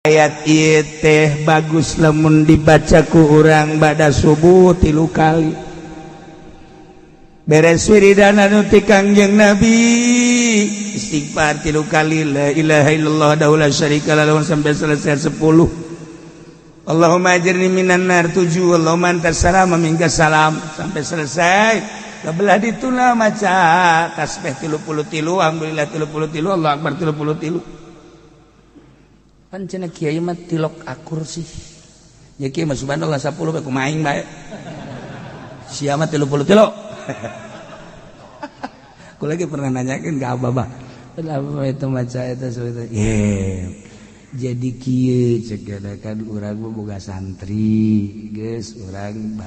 Ayat ieu teh bagus lamun dibaca ku urang bada subuh 3 kali. Beres wiridan anu ti Kangjeng Nabi, istighfar 3 kali, la ilaha illallah wahdahu la syarika lahu sampai selesai 10. Allahumma ajirni minan nar 7, Allahumma antas salam wa minkas salam sampai selesai. Kebelah dituna maca tasbih 33, alhamdulillah 33, Allah akbar 33. Pan cenah kiai mah tilok akur sih. Ya kiai mah subhanallah 10 bae kumaha aing bae. Sia mah 33. Aku lagi pernah nanyakeun ka abah, Kenapa itu maca eta itu? Yeah. Jadi kieu cek kan urang mah boga santri, geus urang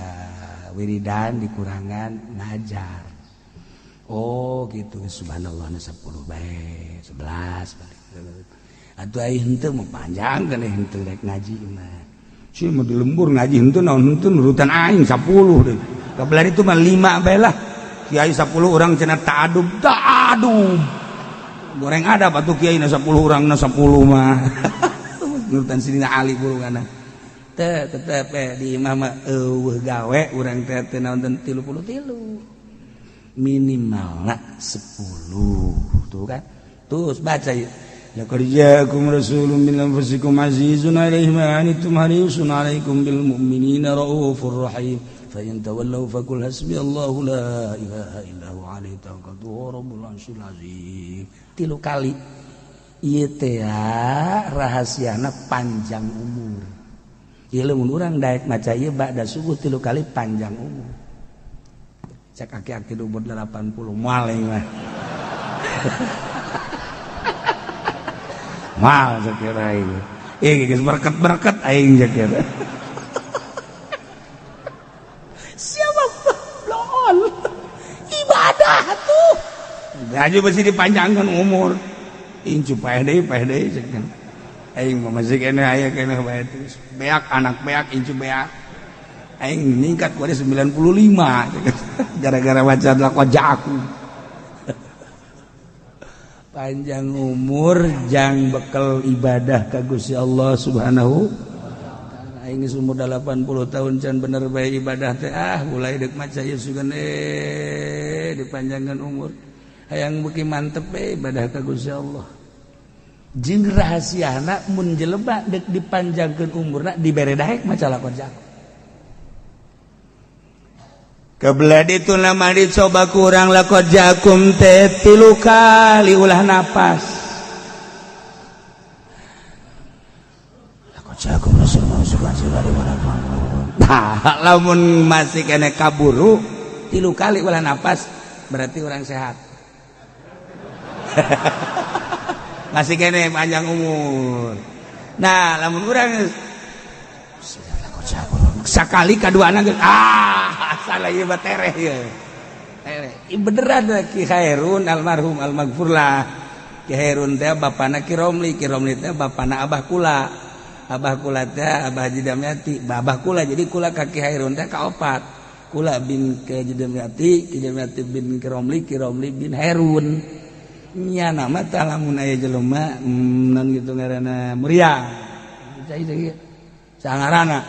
wiridan dikurangan ngajar. Oh gitu, subhanallah 10 bae, 11 balik. Atuh ai henteu mah panjang kan henteu rek ngaji mah. Si mah di lembur ngaji henteu naon henteu nurutan aing 10 deui. Kabelah itu mah 5 bae lah. Kiai 10 orang cenah ta'adub, ta'adub. Goreng ada batu kiai na 10 orang na 10 mah. Nurutan Sidina Ali burungana. Teh tetep di imah mah eueuh gawe urang teh teu naon 33. Minimalna 10 tuh kan. Terus baca yuk. Laqad ja'akum rasulun min anfusikum azizun 'alaihi ma 'anittum harisun 'alaikum bil mu'minina raufur rahim. Fa in tawallaw faqul hasbiyallahu la ilaha illa huwa 'alaihi tawakkaltu wa rabbul 'arsyil 'azim. 3 kali. Ieu teh rahasiana panjang umur. Ieu lamun urang daek maca ieu ba'da subuh 3 kali panjang umur. Cek aki-aki umur 80 moal mah. Mal sakira ieu. Ieu geus berket-berket aing sakira. Siapa lol. Ibadah tuh. Gaji pasti dipanjangkan umur. Incu paeh deui cek. Aing mah masih keneh aya keneh bae terus. Beak anak beak incu beak. Aing ningkat kuari 95 gara-gara baca laqad ja'akum. Panjang umur jang bekel ibadah ka Gusti Allah Subhanahu wa taala. Aing geus umur 80 tahun can bener bae ibadah teh ah mulai deuk maca ieu sugan dipanjangkeun umur. Hayang beuki mantep bae ibadah ka Gusti Allah. Jeung rahasiana mun jelema deuk dipanjangkeun umurna dibere daek maca laqad ja'akum. Kebelah itu nama dicoba kurang laqad ja'akum teh 3 kali ulah napas. Laqad ja'akum rasulun. Nah, lamun masih kene kaburu 3 kali ulah napas berarti orang sehat. Masih kene panjang umur. Nah, lamun urang sakali kaduana ah salah ieu mah tereh ieu. Tereh. Ieu beneran Ki Khairun almarhum almaghfurlah. Ki Khairun teh bapana Ki Romli, Ki Romli teh bapana Abah kula. Abah kula teh Abah Haji Damyati, Abah kula jadi kula ka Ki Khairun teh kaopat. Kula bin Ki Haji Damyati, Ki Damyati bin Ki Romli, Ki Romli bin Herun. Nya nama teh lamun aya jelema non gitu ngaranna meriang. Cai cai. Sangarana.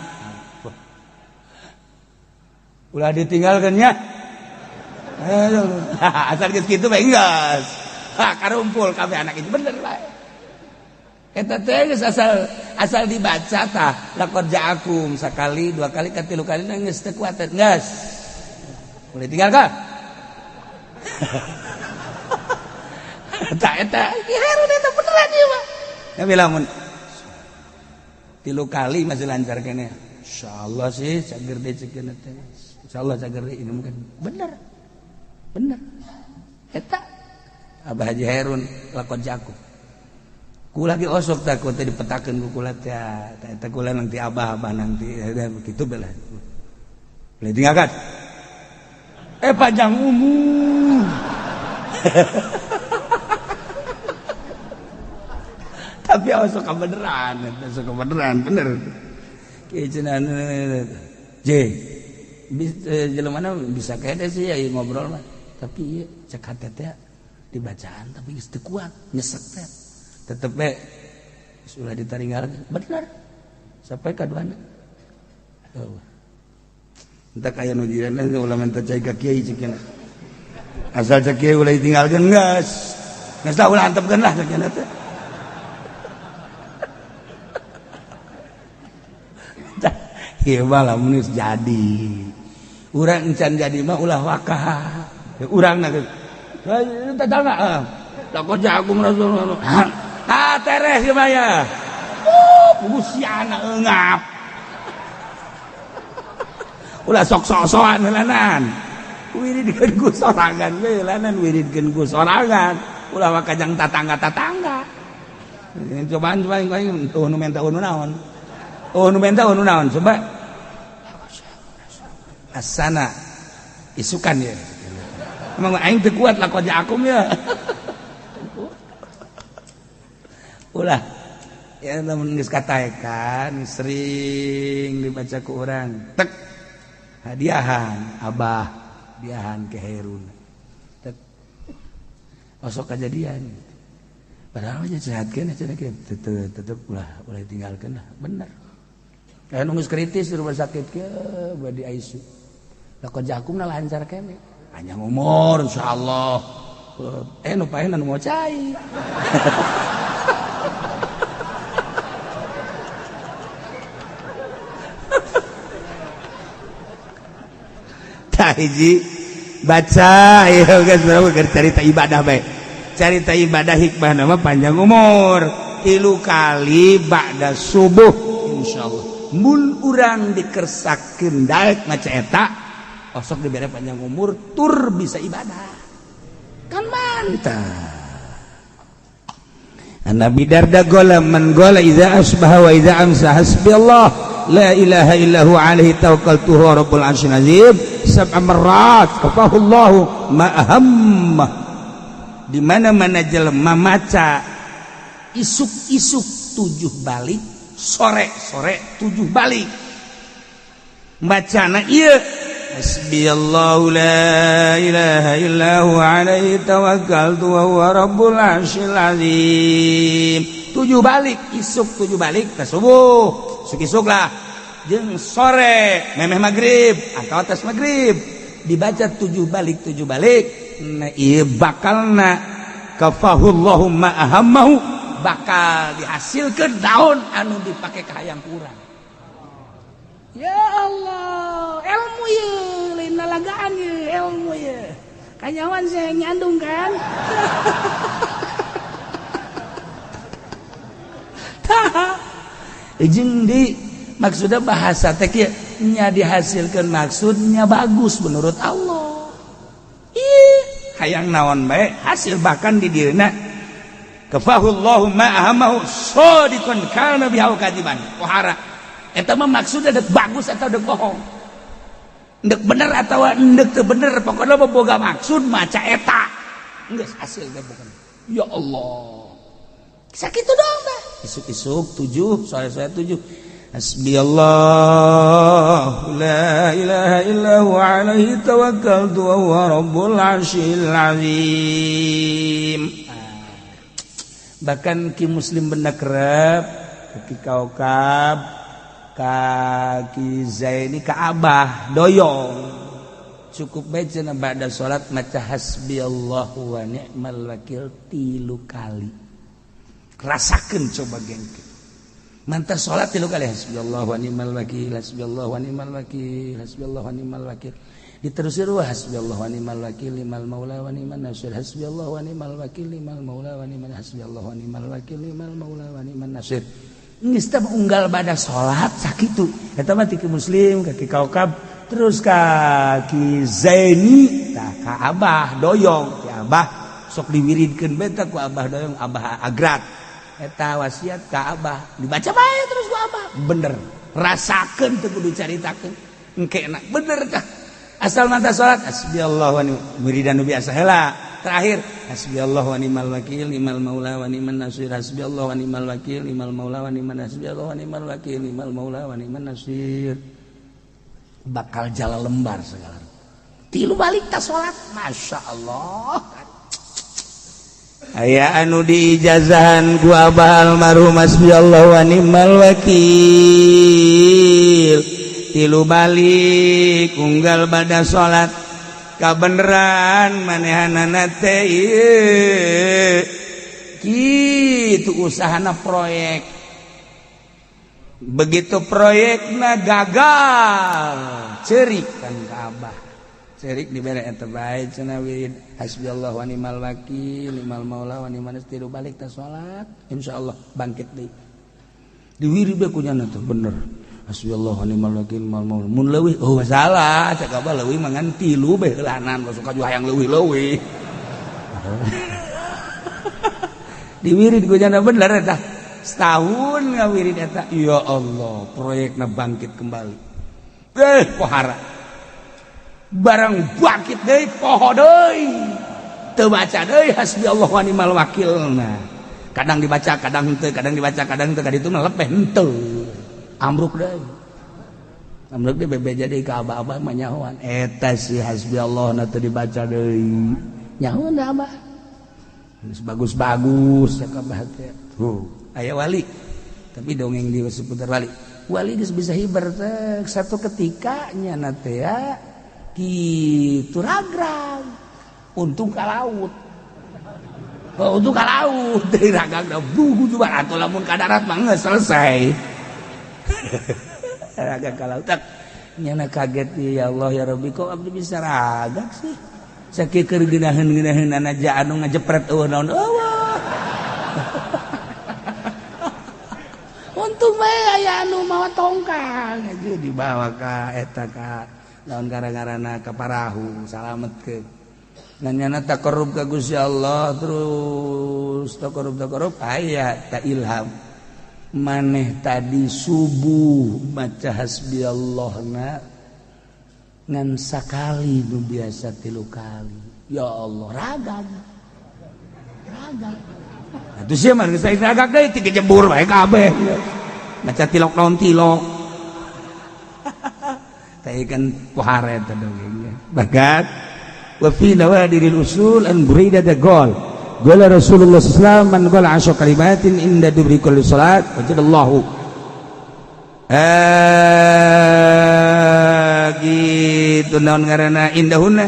Ulah ditinggalkannya. Asal geus kitu bae geus. Ha karumpul kabeh anak itu bener bae. Eta teh geus asal dibaca tah laqad ja'akum sakali, 2 kali, 3 kali geus teu kuat geus. Boleh tinggalkan. Tak eta ki Harun eta beneran ieu mah. Tapi lamun 3 kali masih lancar keneh. Insyaallah sih cager deui cekeun teh. Insyaallah cager deui ini mungkin bener. Bener. Eta Abah Haji Herun laqad ja'akum. Kula ge osok takut teh dipetakeun ku kula teh. Eta kula nanti abah-abah nanti kitu beulah. Boleh tinggalkan. Panjang umur. Tapi osok kebeneran, osok kebeneran bener. Kieu cenah J. Jelema bisa kene sih ya ngobrol mah. Tapi ieu cek hate teh dibacaan tapi geus teu kuat, nyesek teh. Tetep we Ulah ditaringgal bener sampai kaduana. Entah kaya nu jiran ulah minta cai ka kiai cek. Asal cek kiai ulah ditinggalkeun geus. Geus lah ulah antepkeun lah cek teh. Ieu mah lamun geus jadi. Urang encan jadi mah ulah wakah. Urang na geus. Teh lakon jagung rasul. Ah teres ieu mah ya. Pugusiana eungap. Ulah sok sok-sokan heulanan. Wiridkeun ku sorangan we heulanan wiridkeun ku sorangan. Ulah wakajang tatangga-tatangga. Cobaan coba aing nu menta nu naon. Oh nu menta nu naon coba. Asana isukan ya. Emang aing teu kuat lakon akum ya. Ulah ya lamun geus kataekan sering dibaca ku urang tek hadiahan abah diahan ke Herun tek osok kejadian padahal mah sehatkeun cenah tetep ulah tinggalkeun lah bener aya nu geus kritis di rumah sakit kieu bade di ICU lakon jakumna lancar keneh panjang umur insyaallah nu paehna nu mau cai. Hiji baca ieu geus carita ibadah bae. Carita ibadah hikmah nama panjang umur. 3 kali ba'da subuh insyaallah. Mun urang dikersakeun daek maca eta osok dibere panjang umur tur bisa ibadah. Kan mantap. Nabi Darda gola man gola idza asbaha wa idza amsa hasbiyallah la ilaha illa huwa alaihi tawakkaltu huwa rabbul arsyil azim sab'a marrat kafahullahu ma ahamma. Di mana-mana jelema maca isuk-isuk 7 balik, sore-sore 7 balik. Bacana ieu hasbiyallahu la ilaha illa huwa alaihi tawakkaltu wa huwa rabbul arsyil azim. 7 balik, isuk 7 balik ke subuh. Isuk-isuk lah jeung sore memeh magrib atau atas magrib dibaca 7 balik 7 balik. Nah ieu bakalna kafahullahu ma ahammahu bakal dihasilkeun daun anu dipake ka hayang kurang. Ya Allah, ilmu ye lain lalagaan ye ilmu ye. Kanyawan saya nyandung kan. Tah jeung di maksudnya bahasa teh kieu nya dihasilkeun maksudnya bagus menurut Allah. Ih, hayang naon bae hasil bahkan di dieuna kafahullahu ma ahammahu sadiqan kana bihi kadiban. Pohara eta mah maksudna dek bagus atau dek bohong. Dek bener atau dek teu bener pokona mah boga maksud maca eta. Geus hasil teh pokona. Ya Allah. Sakitu doang teh. Isuk-isuk 7, sore-sore 7. Hasbiyallah la ilaha illa huwa alaihi tawakkaltu wa huwa rabbul arsyil azim. Bahkan ki muslim benda kerep, ki kaukab, ka ki Zaini ka Abah doyong. Cukup bae cenah ba'da salat maca hasbiyallahu wa ni'mal wakil 3 kali. Rasakeun coba gengke. Mantap salat 3 kali hasbiyallahu wa ni'mal wakil, hasbiyallahu wa ni'mal wakil, hasbiyallahu wa ni'mal wakil. Diterusir wa hasbiyallahu wa ni'mal wakil limal maula wa ni'man nasir, hasbiyallahu wa ni'mal wakil limal maula wa ni'man hasbiyallahu wa ni'mal wakil limal maula wa ni'man nasir. Geus teh unggal bada salat sakitu. Eta mah ti muslim ka ki kaukab terus ka ki Zaini tah ka Abah doyong, ki Abah sok diwiridkeun bae tah ku Abah doyong Abah agrat. Eta wasiat ka Abah dibaca bae terus ku Abah bener rasakeun teu kudu caritakeun engke enak bener tah asal mata salat hasbiyallahu wa ni'mal wiridan nu biasa heula terakhir hasbiyallahu wa ni'mal wakil ni'mal maula wa ni'man nasir hasbiyallahu wa ni'mal wakil ni'mal maula wa ni'man hasbiyallahu wa ni'mal wakil ni'mal maula wa ni'man nasir bakal jala lembar segala 3 balik ta salat masyaallah. Aya anu diijazahan ku abah almarhum, hasbiyallah wa ni'mal wakil tilu balik unggal bada salat. Kabeneran manehanana teh ieu kitu usahana proyek. Begitu proyekna gagal, cerik kan ka abah, cerik dibere eta bae cenah wirid hasbiyallah wa ni'mal wakil, ni'mal maula wa ni'man nasir, balik ta salat, insyaallah bangkit deui. Diwirid bae ku nyana tuh bener, hasbiyallah wa ni'mal wakil, ni'mal maula. Mun leuwih, oh masalah, cek abah leuwih mah ngan tilu bae heulanan, suka juga hayang leuwih-leuwih. Diwirid ku nyana bener eta, setahun ngawirid eta, ya Allah, proyekna bangkit kembali. Eh, pohara barang bangkit deui, poho deui, teu baca deui hasbi Allah wa ni'mal wakil. Nah, kadang dibaca, kadang henteu, kadang dibaca, kadang henteu, kaditu mah lepeh henteu, ambruk deui, ambruk deui, bebeja deui ka abah-abah mah nyahoan eta si hasbi Allah na teu dibaca deui, nyahoan da abah geus bagus-bagus cek abah teh. Tuh aya wali, tapi dongeng di seputar wali, wali geus bisa hiber teh. Satu ketika nyana teh ya gitu ragrag, untung ka laut. Oh, untung ka laut deui ragrag buhu juga atau lamun ka darat mah geus selesai. Ragrag ka laut tak nyana kaget, ya Allah ya Rabbi, kok abdi bisa ragag sih, sakieu keur geunaheun-geunaheun aja anu ngajepret eueuh naon eueuh. Untung bae aya anu mawa tongkang aja dibawa ka eta ka lawan gara-garana ka parahu, salamet ke nanyana taqarrub ka Gusti Allah terus taqarrub taqarrub aya ta ilham maneh tadi subuh maca hasbiyallah na ngan sakali nu biasa tilu kali. Ya Allah, ragag ragag atuh sia mah geus ragag deui ti kejebur bae kabeh maca tilok naon tilok. Tapi kan pohara eta dongengnya. Bahkan wa fi nawadiril usul an Buraidah qol qala Rasulullah sallallahu alaihi wasallam man qala asyra kalimatin inda dubri kulli salat wajadallahu gitu naon ngaranna indahunna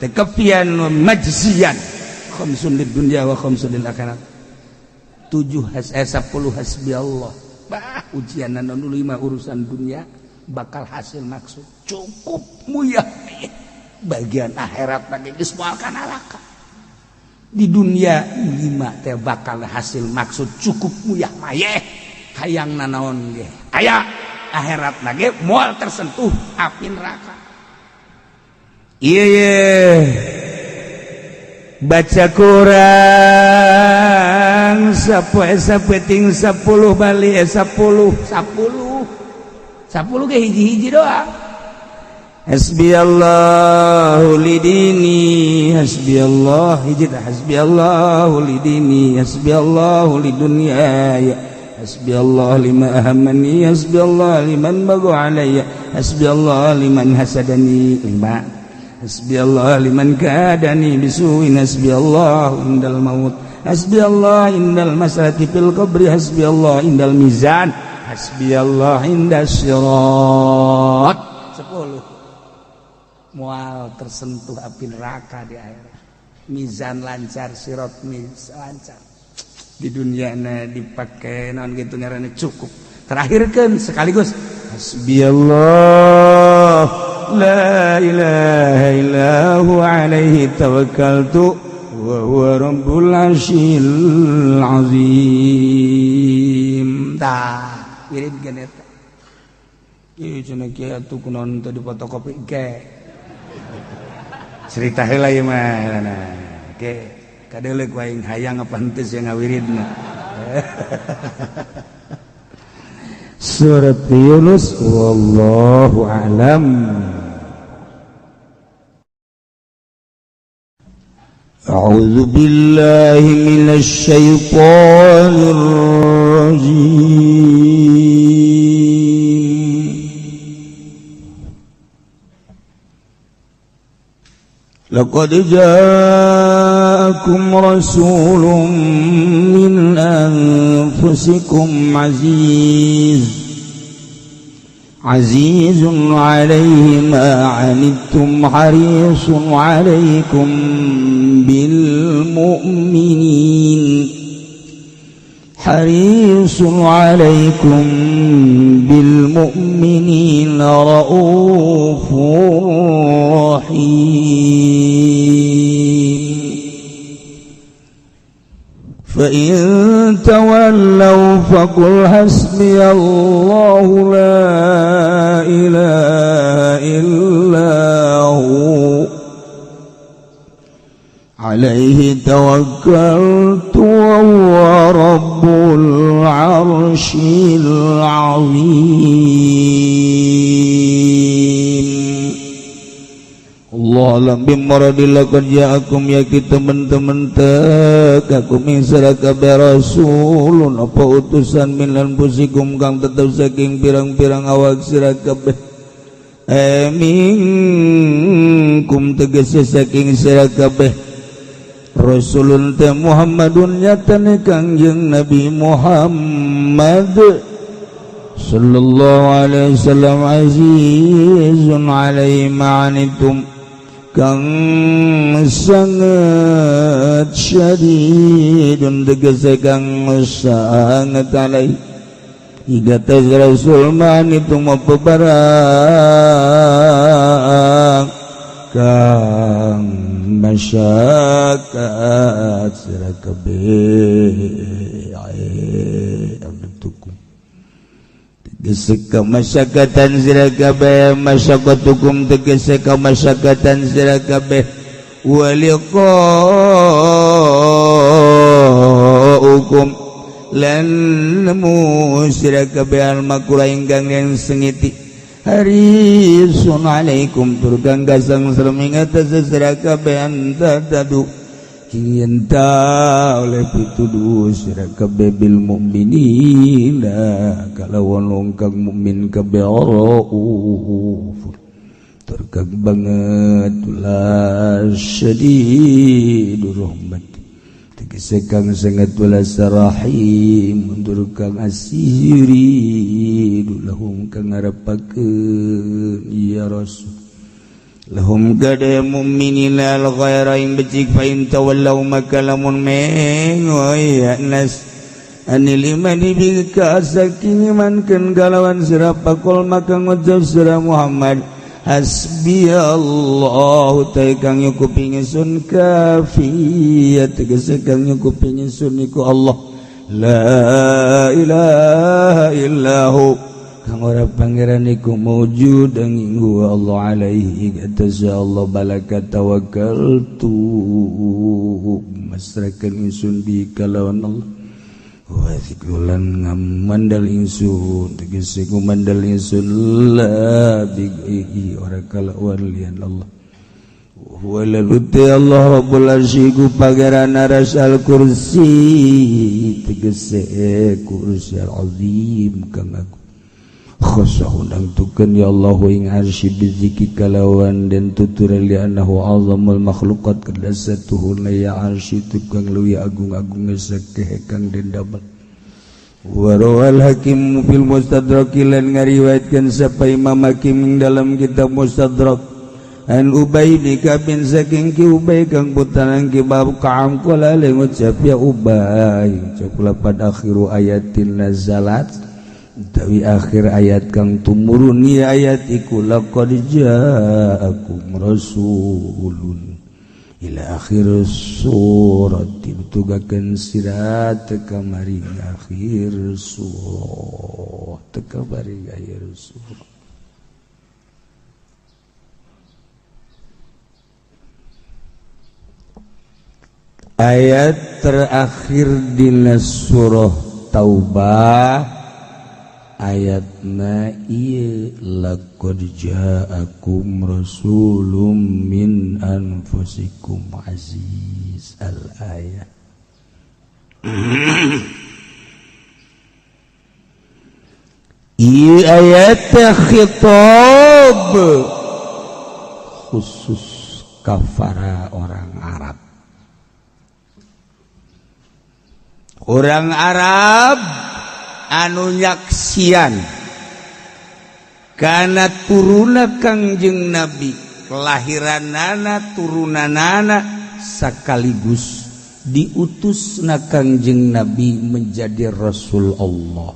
takafian wa majziyan khamsun lid dunya wa khamsun lil akhirat. 7 10 hasbi Allah. Bah ujian anu 5 urusan dunia bakal hasil maksud cukup muyah bagian akhirat lagi geus moal kana neraka. Di dunia 5 teh bakal hasil maksud cukup muyah mayeh hayang nanaon ge aya akhirat lagi moal tersentuh api neraka. Iya yeah, baca kurang sapoe sapeting 10 bali 10 10 10 ge hiji-hiji doang. Hasbiyallahu lidini hasbiyallah hiji tah hasbiyallahu lidini hasbiyallahu lidunyaya hasbiyallah lima ahammani hasbiyallah liman bagu alayya hasbiyallah liman hasadani lima hasbiyallah liman kadani bisuin hasbiyallah indal maut hasbiyallah indal masalati fil qabri hasbiyallah indal mizan hasbiyallah inda sirat. 10 mual tersentuh api neraka di akhirat, mizan lancar, sirat mizan lancar. Di dunia na dipake naon gitu ngaranna cukup. Terakhirkeun sekaligus hasbiyallah la ilaha illa huwa alaihi tawakkaltu wa huwa rabbul arsyil azim. Tah wirid geun eta. Ieu cenah kieu atuh kunaon teu difotokopi ke. Cerita heula ieu mah nah. Ke kadeuleuk wae hayang apa henteu sia ngawiridna. Surat Yunus wallahu a'lam. A'udzu billahi minasy syaithanir rajim. Laqad ja'akum Ja'akum rasulun min anfusikum aziz azizun alaihi ma anittum harisun alaikum bil mu'minin harisun alaikum bil mu'minin raufur rahim. فإن تولوا فقل حسبي الله لا إله إلا هو عليه توكلت وهو رب العرش العظيم. Allah alam bimuradi. Laqad ja'akum yaki temen-temen tekakum ing sira kabeh rasulun apa utusan min anfusikum kang tetep saking pirang-pirang awak sira kabeh, minkum tegese saking sira kabeh. Rasulun teh Muhammadun nyatane Kangjeng Nabi Muhammad sallallahu alaihi wasallam. Azizun alaihi ma'anitum kang sangat, syadidun tegese kang sangat, alaihi ing atase Rasul, ma'anitum apa barang kang masyakat sira kabeh tukum tegese kamasyakatan sira kabeh, masyakatukum tegese kamasyakatan sira kabeh, wa liqaukum lan nemu sira kabeh al makruh ingkang yang sengiti. Harisun alaikum tur kang gasang serem ing atase sira kabeh anta tadu cinta oleh pituduh sira kabeh bil mukminina kalawan wong kang mukmin kabeh rauf tur kang banget la syadidur rahmat tegese kang sangat welas rahim tur kang asiri lahum kang ngarepakeun ya Rasul lahum kada mu'minina al khaira ing becik. Fa in tawallaw maka lamun mengoy nas anil imani bika saking imankeun kalawan sira, faqul maka ngucap sira Muhammad, hasbi Allah ta kang nyukupi ingsun, kafiyat tegese kang nyukupi ingsun iku Allah, la ilaha illahu kang ora pangeran iku maujud angin huwa Allah, alaihi atas Allah balaka tawakkaltu masrakan ingsun bi kalawan Allah, wa zikrulan ngamandal ingsun tegese ngumandal ingsun la bi ora kalawan lian Allah. Huwa Allah Rabbul Arsy iku pangeran aras, al kursi tegese kursi, al azim kang agung. Khossahu nangtukeun ya Allah ing arsy bizikri kalawan den tuturan, li annahu azamul makhluqat kadasatuhuna ya arsy tukang leuwih agung-agung sakeh kang den damel. Warawal Hakim fil Mustadrak lan ngariwayatkeun sapa Imam Hakim ing dalam kitab Mustadrak an Ubay bin Ka'ab saking ki Ubay kang putaran ki bab Ka'ab qala ngucap ya Ubay cuk lapat akhiru ayatin nazalat utawi akhir ayat kang tumurun ya ayat iku laqad ja'akum rasulun ila akhir surat ditugakeun sira teka maring akhir surah, teka maring akhir surah. Ayat terakhir dina surah Taubah ayatna ieu laqad ja'akum rasulun min anfusikum aziz al ayat. Ieu ayat khitab khusus kafara orang Arab. Orang Arab anu nyaksian karena turuna Kangjeng Nabi, kelahiranana, turunanana, sekaligus diutus na Kangjeng Nabi menjadi Rasul Allah,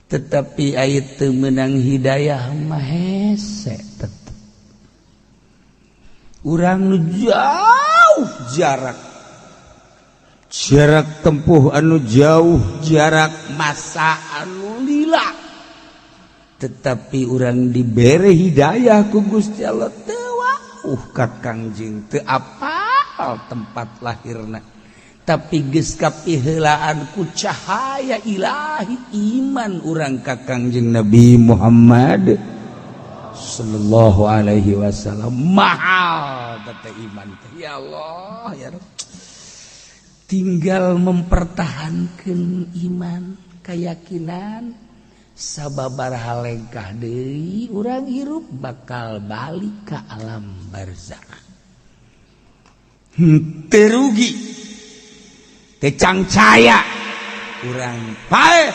tetapi ayat menang hidayah mah hese. Tetep urang jauh, jarak jarak tempuh anu jauh, jarak masa anu lila, tetapi urang dibere hidayah ku Gusti Allah. Teu wauh ka Kangjeng, teu apal tempat lahirna, tapi geus kapiheulaan ku cahaya ilahi, iman urang ka Kangjeng Nabi Muhammad sallallahu alaihi wasallam. Mahal teh iman teh. Ya Allah, ya Rabb. Tinggal mempertahankan iman, keyakinan. Sababaraha lengkah deui urang hirup bakal balik ke alam barzakh. Teu rugi, teu cangcaya urang paeh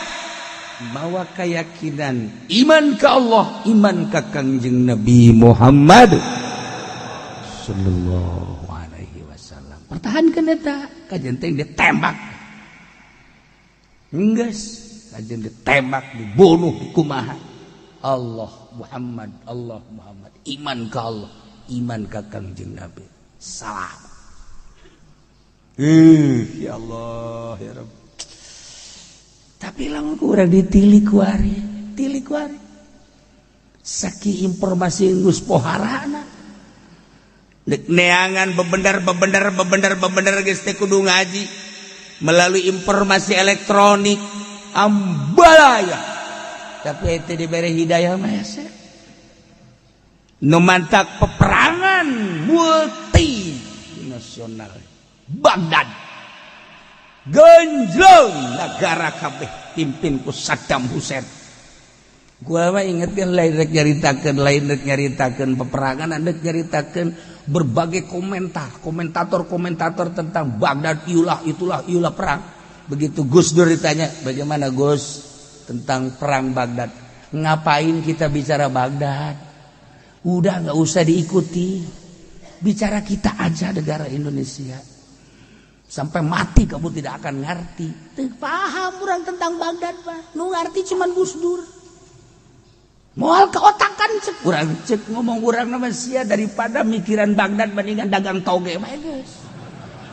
mawa keyakinan iman ke Allah, iman ke Kangjeng Nabi Muhammad sallallahu alaihi wasallam. Pertahankan eta kajen teh ditembak geus, kajen ditembak, dibunuh, dikumaha, Allah Muhammad, Allah Muhammad, iman ke Allah, iman ke Kangjeng Nabi, salam. Ya Allah, ya Rabb. Tapi lamun kurang ditilik kuari, tilik kuari, saking informasi geus poharana, dek neangan bebendar bebendar bebendar bebendar geus teh kudu ngaji, melalui informasi elektronik ambalaya. Tapi itu diberi hidayah mah hese. Nu mantak peperangan multi nasional Baghdad genjlong negara kabeh, pimpin ku Saddam Hussein. Gua mah ingetkeun, lain rek nyaritakeun, lain rek nyaritakeun peperangan, rek nyaritakeun berbagai komentar komentator-komentator tentang Baghdad, iulah itulah iulah perang. Begitu Gus Dur ditanya, "Bagaimana, Gus, tentang perang Baghdad?" "Ngapain kita bicara Baghdad? Udah, nggak usah diikuti. Bicara kita aja, negara Indonesia. Sampai mati kamu tidak akan ngerti." Teu paham orang tentang Baghdad, Pak. Nu ngerti cuman Gus Dur. Moal keotakan cek urang, cek ngomong urang nama sia, daripada mikiran Baghdad bandingan dagang toge bae geus.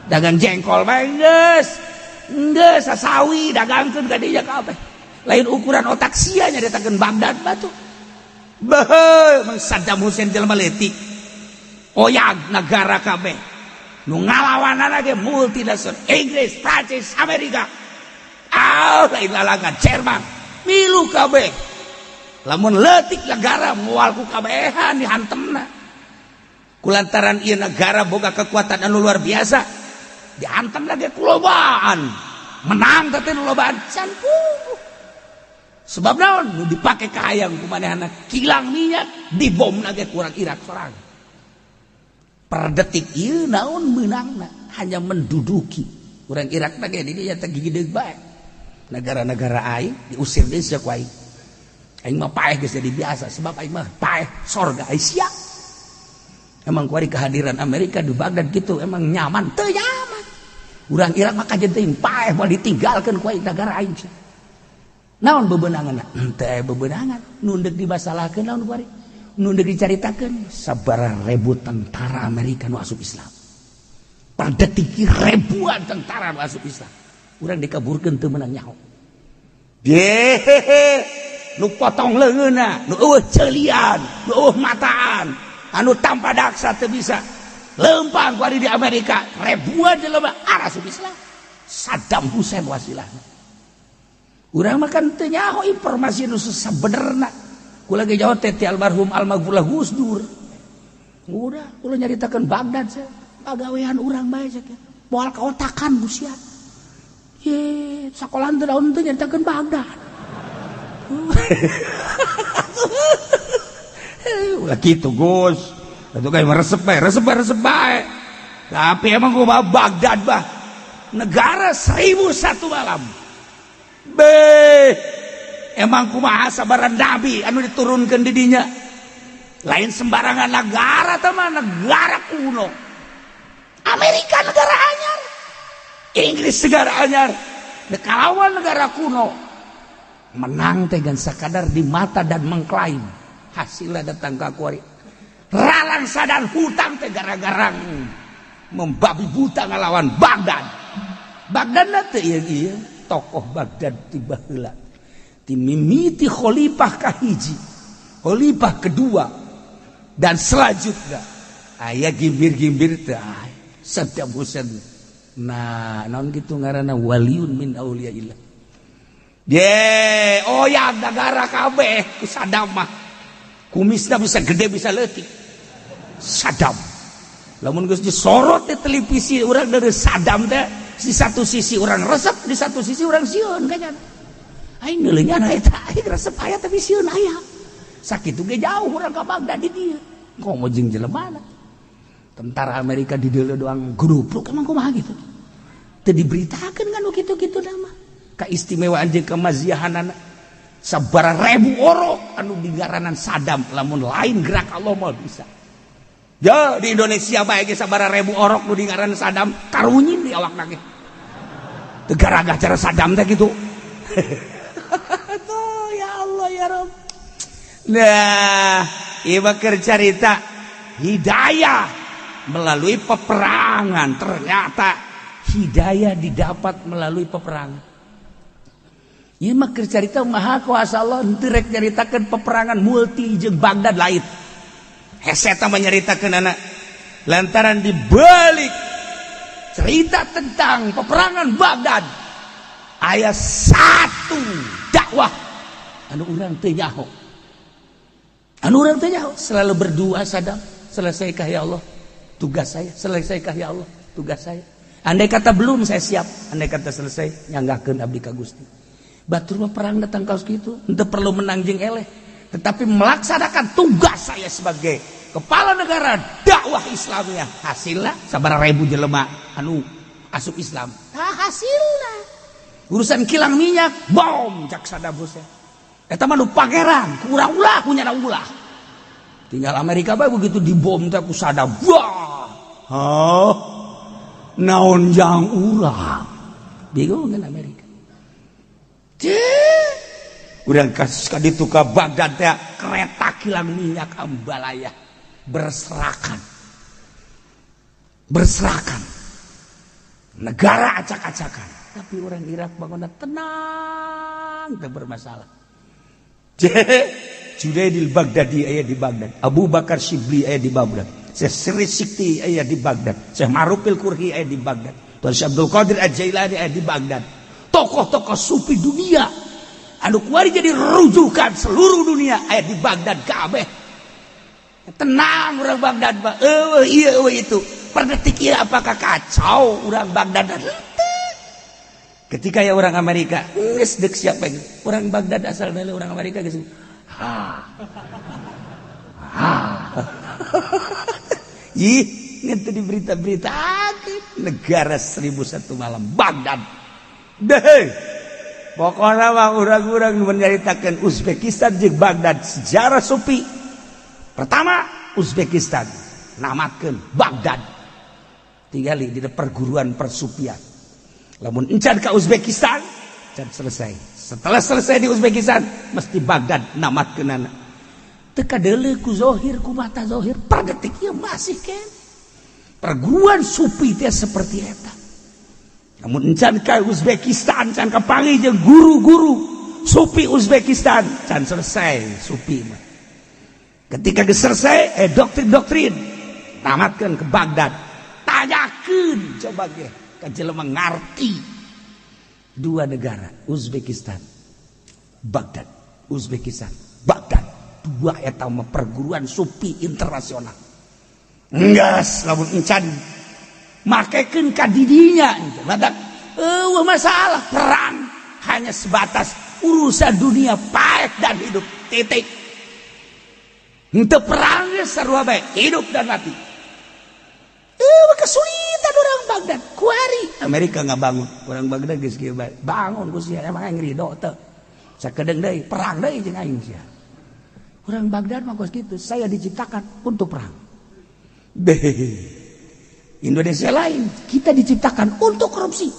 Dagang jengkol bae geus. Geus sasawi dagangkeun ka dinya kabeh. Lain ukuran otak sia nyaritakeun Baghdad batu. Beuh, emang Saddam Hussein jelema leutik. Oyag negara kabeh. Nu ngalawanan ge multinasional Inggris, Prancis, Amerika. Ah, lain lalangan Jerman. Milu kabeh. Lamun leutik negara moal ku kabehan dihantemna. Kulantaran ieu negara boga kekuatan anu luar biasa, dihantam lagi kulobaan. Menang teh nu lobaan can puguh. Sebab naon? Nu dipake kahayang ku manehna kilang minyak dibom ge kurang Irak sorang. Per detik ieu naon meunangna? Hanya menduduki. Urang Irak ge di dieu teh gigideug bae. Negara-negara aing diusir deui sia ku aing. Aing mah paeh geus jadi biasa, sebab aing mah paeh sorga aing sia. Emang kuari kehadiran Amerika di Baghdad gitu emang nyaman? Teu nyaman. Urang Irak mah kajen teuing paeh, moal ditinggalkeun ku aing negara aing sia. Naon bebenangan? Teu aya bebenangan. Nu deuk dimasalahkeun naon kuari? Nu deuk dicaritakeun sabaraha ribu tentara Amerika nu asup Islam. Per detik ribuan tentara nu asup Islam. Urang dikaburkeun teu meunang nyaho. Yehehe. Nu potong leungeunna, nu eueuh ceulian, nu eueuh mataan, anu tanpa daksa teu bisa. Lempang kuari di Amerika, ribuan jelema asup Islam. Saddam Hussein wasilahna. Urang mah kan teu nyaho informasi nu sabenerna. Kula ge jauh teh ti almarhum almaghfurlah Gus Dur. Udah, kula nyaritakeun Baghdad sia. Pagawean urang bae sia. Moal kaotakan ku sia. Ye, sakolahan teh daun teh nyaritakeun Baghdad. Ulah gitu, Gus. Itu kayak meresep bae, resep bae, resep bae. Tapi emang gua Baghdad bah. Negara 1001 malam. Be, emang kumaha sabaraha nabi anu diturunkan di dinya? Lain sembarangan negara teman, negara kuno. Amerika negara anyar, Inggris negara anyar, kalawan negara kuno. Menang teh gan sakadar di mata dan mengklaim. Hasilnya datang ke kuari. Ralangsa dan hutang teh gara-gara membabi buta ngalawan Baghdad. Baghdad teh ieu ieu tokoh Baghdad ti baheula. Ti mimiti khalifah kahiji, khalifah kedua, dan selanjutnya aya gimbir-gimbir teh Saddam Hussein. Nah, naon kitu ngaranna waliun min auliyaillah. Ye, oh ya negara kabeh ku Saddam mah. Kumisna bisa gede bisa leutik. Saddam. Lamun geus disorot di televisi urang dari Saddam teh, di satu sisi orang resep, di satu sisi orang sieun kayaknya. Aing neuleungan eta, aing resep aya tapi sieun aya. Sakitu ge jauh urang ka Baghdad di dieu. Komo jeung jelema. Tentara Amerika di dieu doang grupluk, emang kumaha gitu. Teu diberitakeun kan kitu-kitu nama. Kaistimewaan jeung kemaziahanana. Sabaraha ribu orok anu digaranan Saddam, lamun lain gerak Allah mah bisa. Ya di Indonesia bae ge sabaraha ribu orok nu dingaranan Saddam karunyin di awakna ge. Teu garagah cara Saddam teh kitu. Tuh ya Allah ya Rabb. Nah, ieu mah keur carita hidayah melalui peperangan. Ternyata hidayah didapat melalui peperangan. Ieu mah keur carita maha kuasa Allah, henteu rek nyaritakeun peperangan multi jeung Baghdad lain. Hese eta mah nyaritakeun anak lantaran dibalik cerita tentang peperangan Baghdad aya satu dakwah anu urang teu nyaho, anu urang teu nyaho, selalu berdoa Saddam, selesaikah ya Allah tugas saya, selesaikah ya Allah tugas saya, andai kata belum saya siap, andai kata selesai nyanggahkeun abdi ka Gusti. Batur mah perang datang kaos kitu henteu perlu menang jeung eleh, tetapi melaksanakan tugas saya sebagai kepala negara dakwah Islamnya. Hasilnya sabaraha ribu jelema anu asup Islam. Nah, hasilnya urusan kilang minyak bom cak Saddam Hussein eta mah nu pangeran kurang ulah punya ulah tinggal Amerika bae begitu dibom teh ku Saddam, wah, oh naon jang urang bingung kan Amerika. Cih, urang kasus ka ditu ka Baghdad teh kereta kilang minyak ambalaya berserakan, berserakan, negara acak-acakan, tapi orang Irak bangunnya tenang, tidak bermasalah. Junaidil Baghdadi aya di Baghdad, Abu Bakar Shibli aya di Baghdad, Syekh Sirri Sikti aya di Baghdad, Syekh Ma'rufil Karkhi aya di Baghdad, Tuan Syekh Abdul Qadir Al-Jailani aya di Baghdad. Tokoh-tokoh sufi dunia anu kuari jadi rujukan seluruh dunia aya di Baghdad kabeh. Tenang orang Baghdad mah. Eueuh ieu eueuh itu. Per detik ieu apakah kacau orang Baghdad? Ketika ya orang Amerika geus deuk siapa gitu. Orang Baghdad asal dari orang Amerika geus. Ha. Ha. Ih, ngenteu di berita-berita negara 1001 malam Baghdad. Deh. Pokoknya mah urang-urang menyaritakan Uzbekistan jeung Baghdad sejarah sufi. Pertama Uzbekistan, namatkeun Baghdad. Tinggali di perguruan persufian. Lamun encan ka Uzbekistan, can selesai. Setelah selesai di Uzbekistan, mesti Baghdad namatkeunana. Teu kadeuleu ku zohir, ku mata zohir, per detik ieu masih ken. Perguruan sufi teh seperti eta. Namun encan ka Uzbekistan, can kapanggih jeung guru-guru sufi Uzbekistan, can selesai sufi mah. Ketika geus selesai, doktrin-doktrin tamatkeun ke Baghdad. Tanyakeun coba ge ka jelema ngarti. Dua negara, Uzbekistan, Baghdad, Uzbekistan, Baghdad. Dua eta mah perguruan sufi internasional. Enggeus lamun encan makekeun ka didinya badak eueuh masalah perang hanya sebatas urusan dunia paek dan hidup titik. Henteu perang ge sarua bae hidup dan mati. Eueuh kesulitan orang. Baghdad kuari Amerika nggak bangun. Orang Baghdad geus kieu bae, bangun ku sia, emang aing ridho teu? Sakedeung deui perang deui jeung aing sia. Orang Baghdad mah kos kitu, saya diciptakan untuk perang. Deh. Indonesia lain, kita diciptakan untuk korupsi.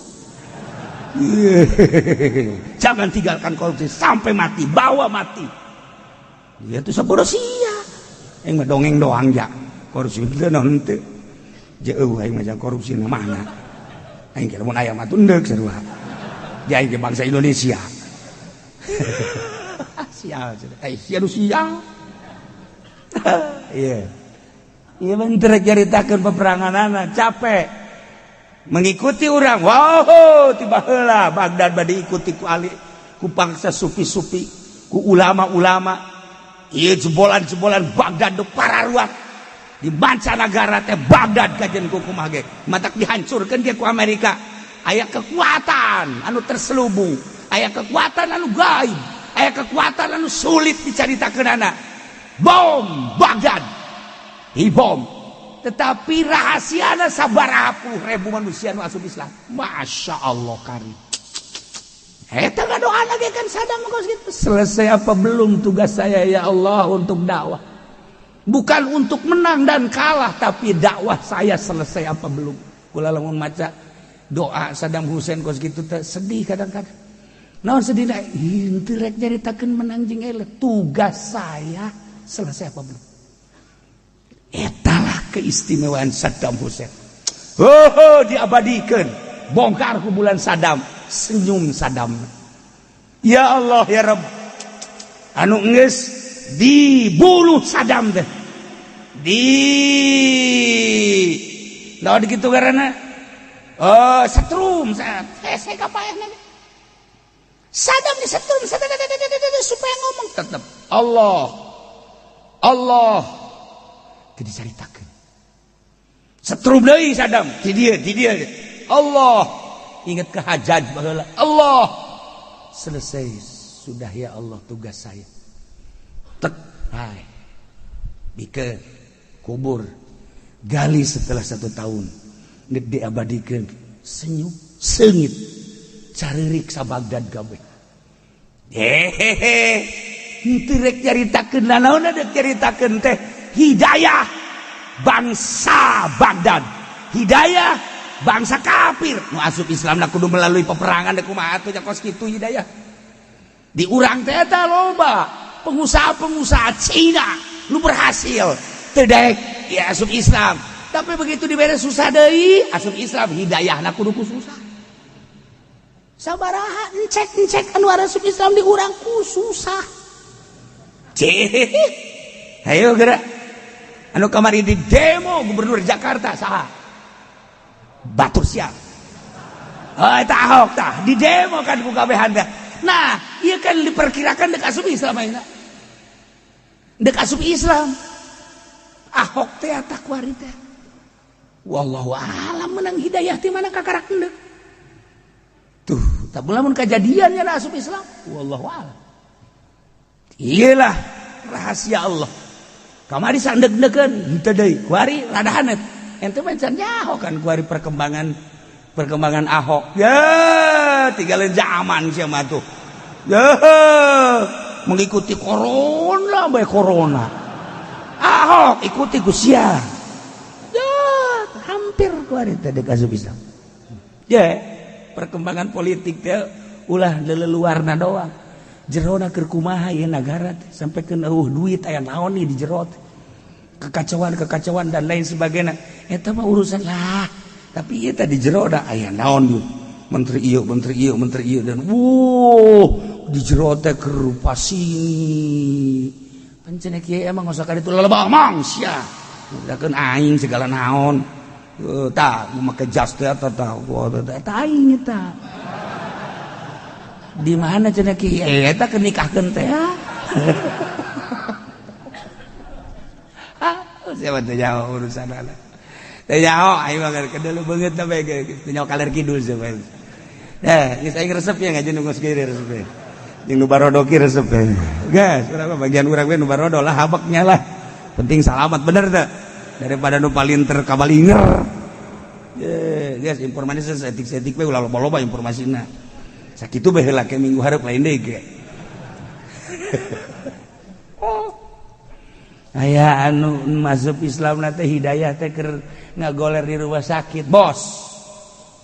Jangan tinggalkan korupsi sampai mati, bawa mati. Ya itu sabodo sia. Aing mah dongeng doang ja. Korupsi teu naon teu. Jeuh aing mah korupsi na mana. Aing kira mun aya mah tunduk sarua. Dia aing bangsa Indonesia. Sial, eh sia nu sial. Iya. Iya bener, caritakeun peperangan capek mengikuti orang. Wow, tiba heula Baghdad bade diikuti ku ali, ku bangsa sufi-sufi, ku ulama-ulama. Ieu jebolan-jebolan Baghdad nu pararuat di mancanagara teh. Baghdad kajen ku kumaha ge matak dihancurkeun ge ku Amerika. Aya kekuatan anu terselubung, aya kekuatan anu gaib, aya kekuatan anu sulit dicaritakeunana. Bom Baghdad dibom, tetapi rahasiana sabaraha puluh ribu manusia nu asup Islam. Masya Allah, kari eta doa lagi kan Saddam kos gitu, selesai apa belum tugas saya, ya Allah, untuk dakwah? Bukan untuk menang dan kalah, tapi dakwah saya selesai apa belum? Kula lamun maca doa Saddam Hussein kos gitu sedih kadang-kadang. Naon sedih? Henteu rek nyaritakeun menang jeung eleh, tugas saya selesai apa belum. Etalah keistimewaan Saddam Hussein. Oh, diabadikan. Bongkar kuburan Saddam, senyum Saddam. Ya Allah ya Rabb. Anu geus dibunuh Saddam teh. Di naon kitu karena? Oh, setrum saya kapaeh. Saddam disetrum supaya ngomong tetap Allah Allah. Teu dicaritakeun. Setrum deui Saddam di dieu, di dieu Allah, ingat ke Hajjaj baheula, Allah, selesai sudah ya Allah tugas saya. Tek hai bikeun kubur, gali setelah satu tahun, diabadikan, senyum sengit, caririk sa Baghdad gawe. Hehehe, henteu rek nyaritakeun nanaon, dek nyaritakeun teh hidayah bangsa Baghdad, hidayah bangsa kafir nu asup Islam na kudu melalui peperangan. Dek kumaha atuh kos kitu hidayah? Di urang teh eta loba pengusaha-pengusaha Cina nu berhasil teu daek ya asup Islam, tapi begitu dibere susah deui asup Islam. Hidayahna kudu ku susah. Sabaraha encek-encek anu asup Islam di urang ku susah? Cih, ayo gerak. Anu kamari di demo gubernur Jakarta saha? Batur siap. Oh, eta Ahok tah di demo kan ku kabehan. Nah, ieu kan diperkirakan dek asup Islam ayeuna. Dek asup Islam. Ahok teh eta kuari teh. Wallahu alam menang hidayah ti mana kakarak endek. Tuh, tak lamun kejadian ya asup Islam. Wallahu alam. Iyalah rahasia Allah. Kamari sandeg-degeun henteu deui. Kuari rada hanet. Ente mah can nyaho kan kuari perkembangan perkembangan Ahok. Ya, tinggalin zaman sia mah tuh. Ya, mengikuti corona bae corona. Ahok ikuti ku sia. Ya, hampir kuari teh dek asup Islam. Ya, perkembangan politik teh ulah leleluarna doang. Jerona keur kumaha ieu nagara teh sampai ke eueuh duit, aya naon nih di jero teh. Kekacauan-kekacauan dan lain sebagainya eta mah urusan lah, tapi ieu teh di jero da aya naon ieu? Menteri ieu, menteri ieu, menteri ieu, dan wuh, di jero teh keur sini pancen kieu emang usah ka ditu lelebang mang sia. Udakeun aing segala naon. Tah make jas teh eta tah eta aing eta. Di mana cenah kieu eta keur nikahkeun teh? Ah, siapa teh nyaho urusan anak. Teh nyaho aing mah kedulu beungeut na bae teh nyaho kaler kidul siapa. Eh, geus aing resep ya ngaji nu geus resep. Jeung nu barodo ki resep. Geus, urang bagian urang we nu barodo lah, habaknya lah. Penting salamat, bener teh. Daripada nu palinter kabalinger. Geus informasi saeutik-saeutik we ulah loba-loba informasina. Sakitu bae heula ke minggu hareup lain deui ge. Oh. Aya anu masuk Islam na teh hidayah teh keur ngagoler di rumah sakit. Bos.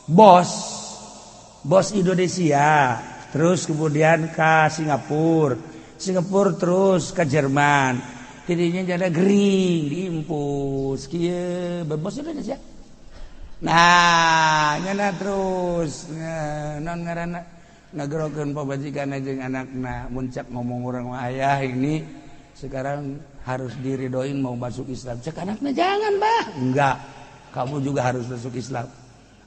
Bos. Bos Indonesia, terus kemudian ke Singapura. Singapura terus ke Jerman. Tidinya jadi gering diimpus kieu bos Indonesia. Nah, nyana terus non ngaranna ngagerokeun pamajikan jeung anakna muncak ngomong urang ayah ini sekarang harus diridoin mau masuk Islam. Cek anakna jangan, bah. Enggak. Kamu juga harus masuk Islam.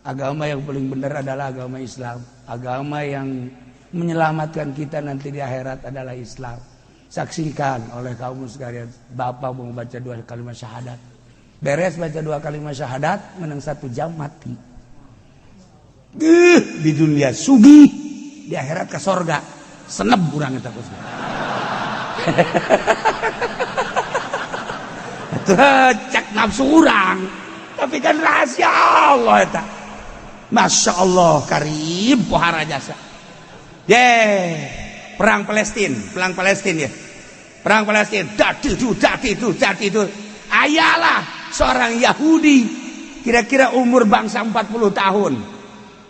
Agama yang paling benar adalah agama Islam. Agama yang menyelamatkan kita nanti di akhirat adalah Islam. Saksikan oleh kaum sekalian, bapak mau baca 2 kalimat syahadat. Beres baca 2 kalimat syahadat, menang 1 jam mati. Di dunia sugih, di akhirat ke sorga. Seneb urang eta kos. Cek nafsu urang, tapi kan rahasia Allah eta. Masya Allah karim pohara jasa. Ye, perang Palestina ya. Perang Palestina, dadi itu. Ayalah seorang Yahudi kira-kira umur bangsa 40 tahun.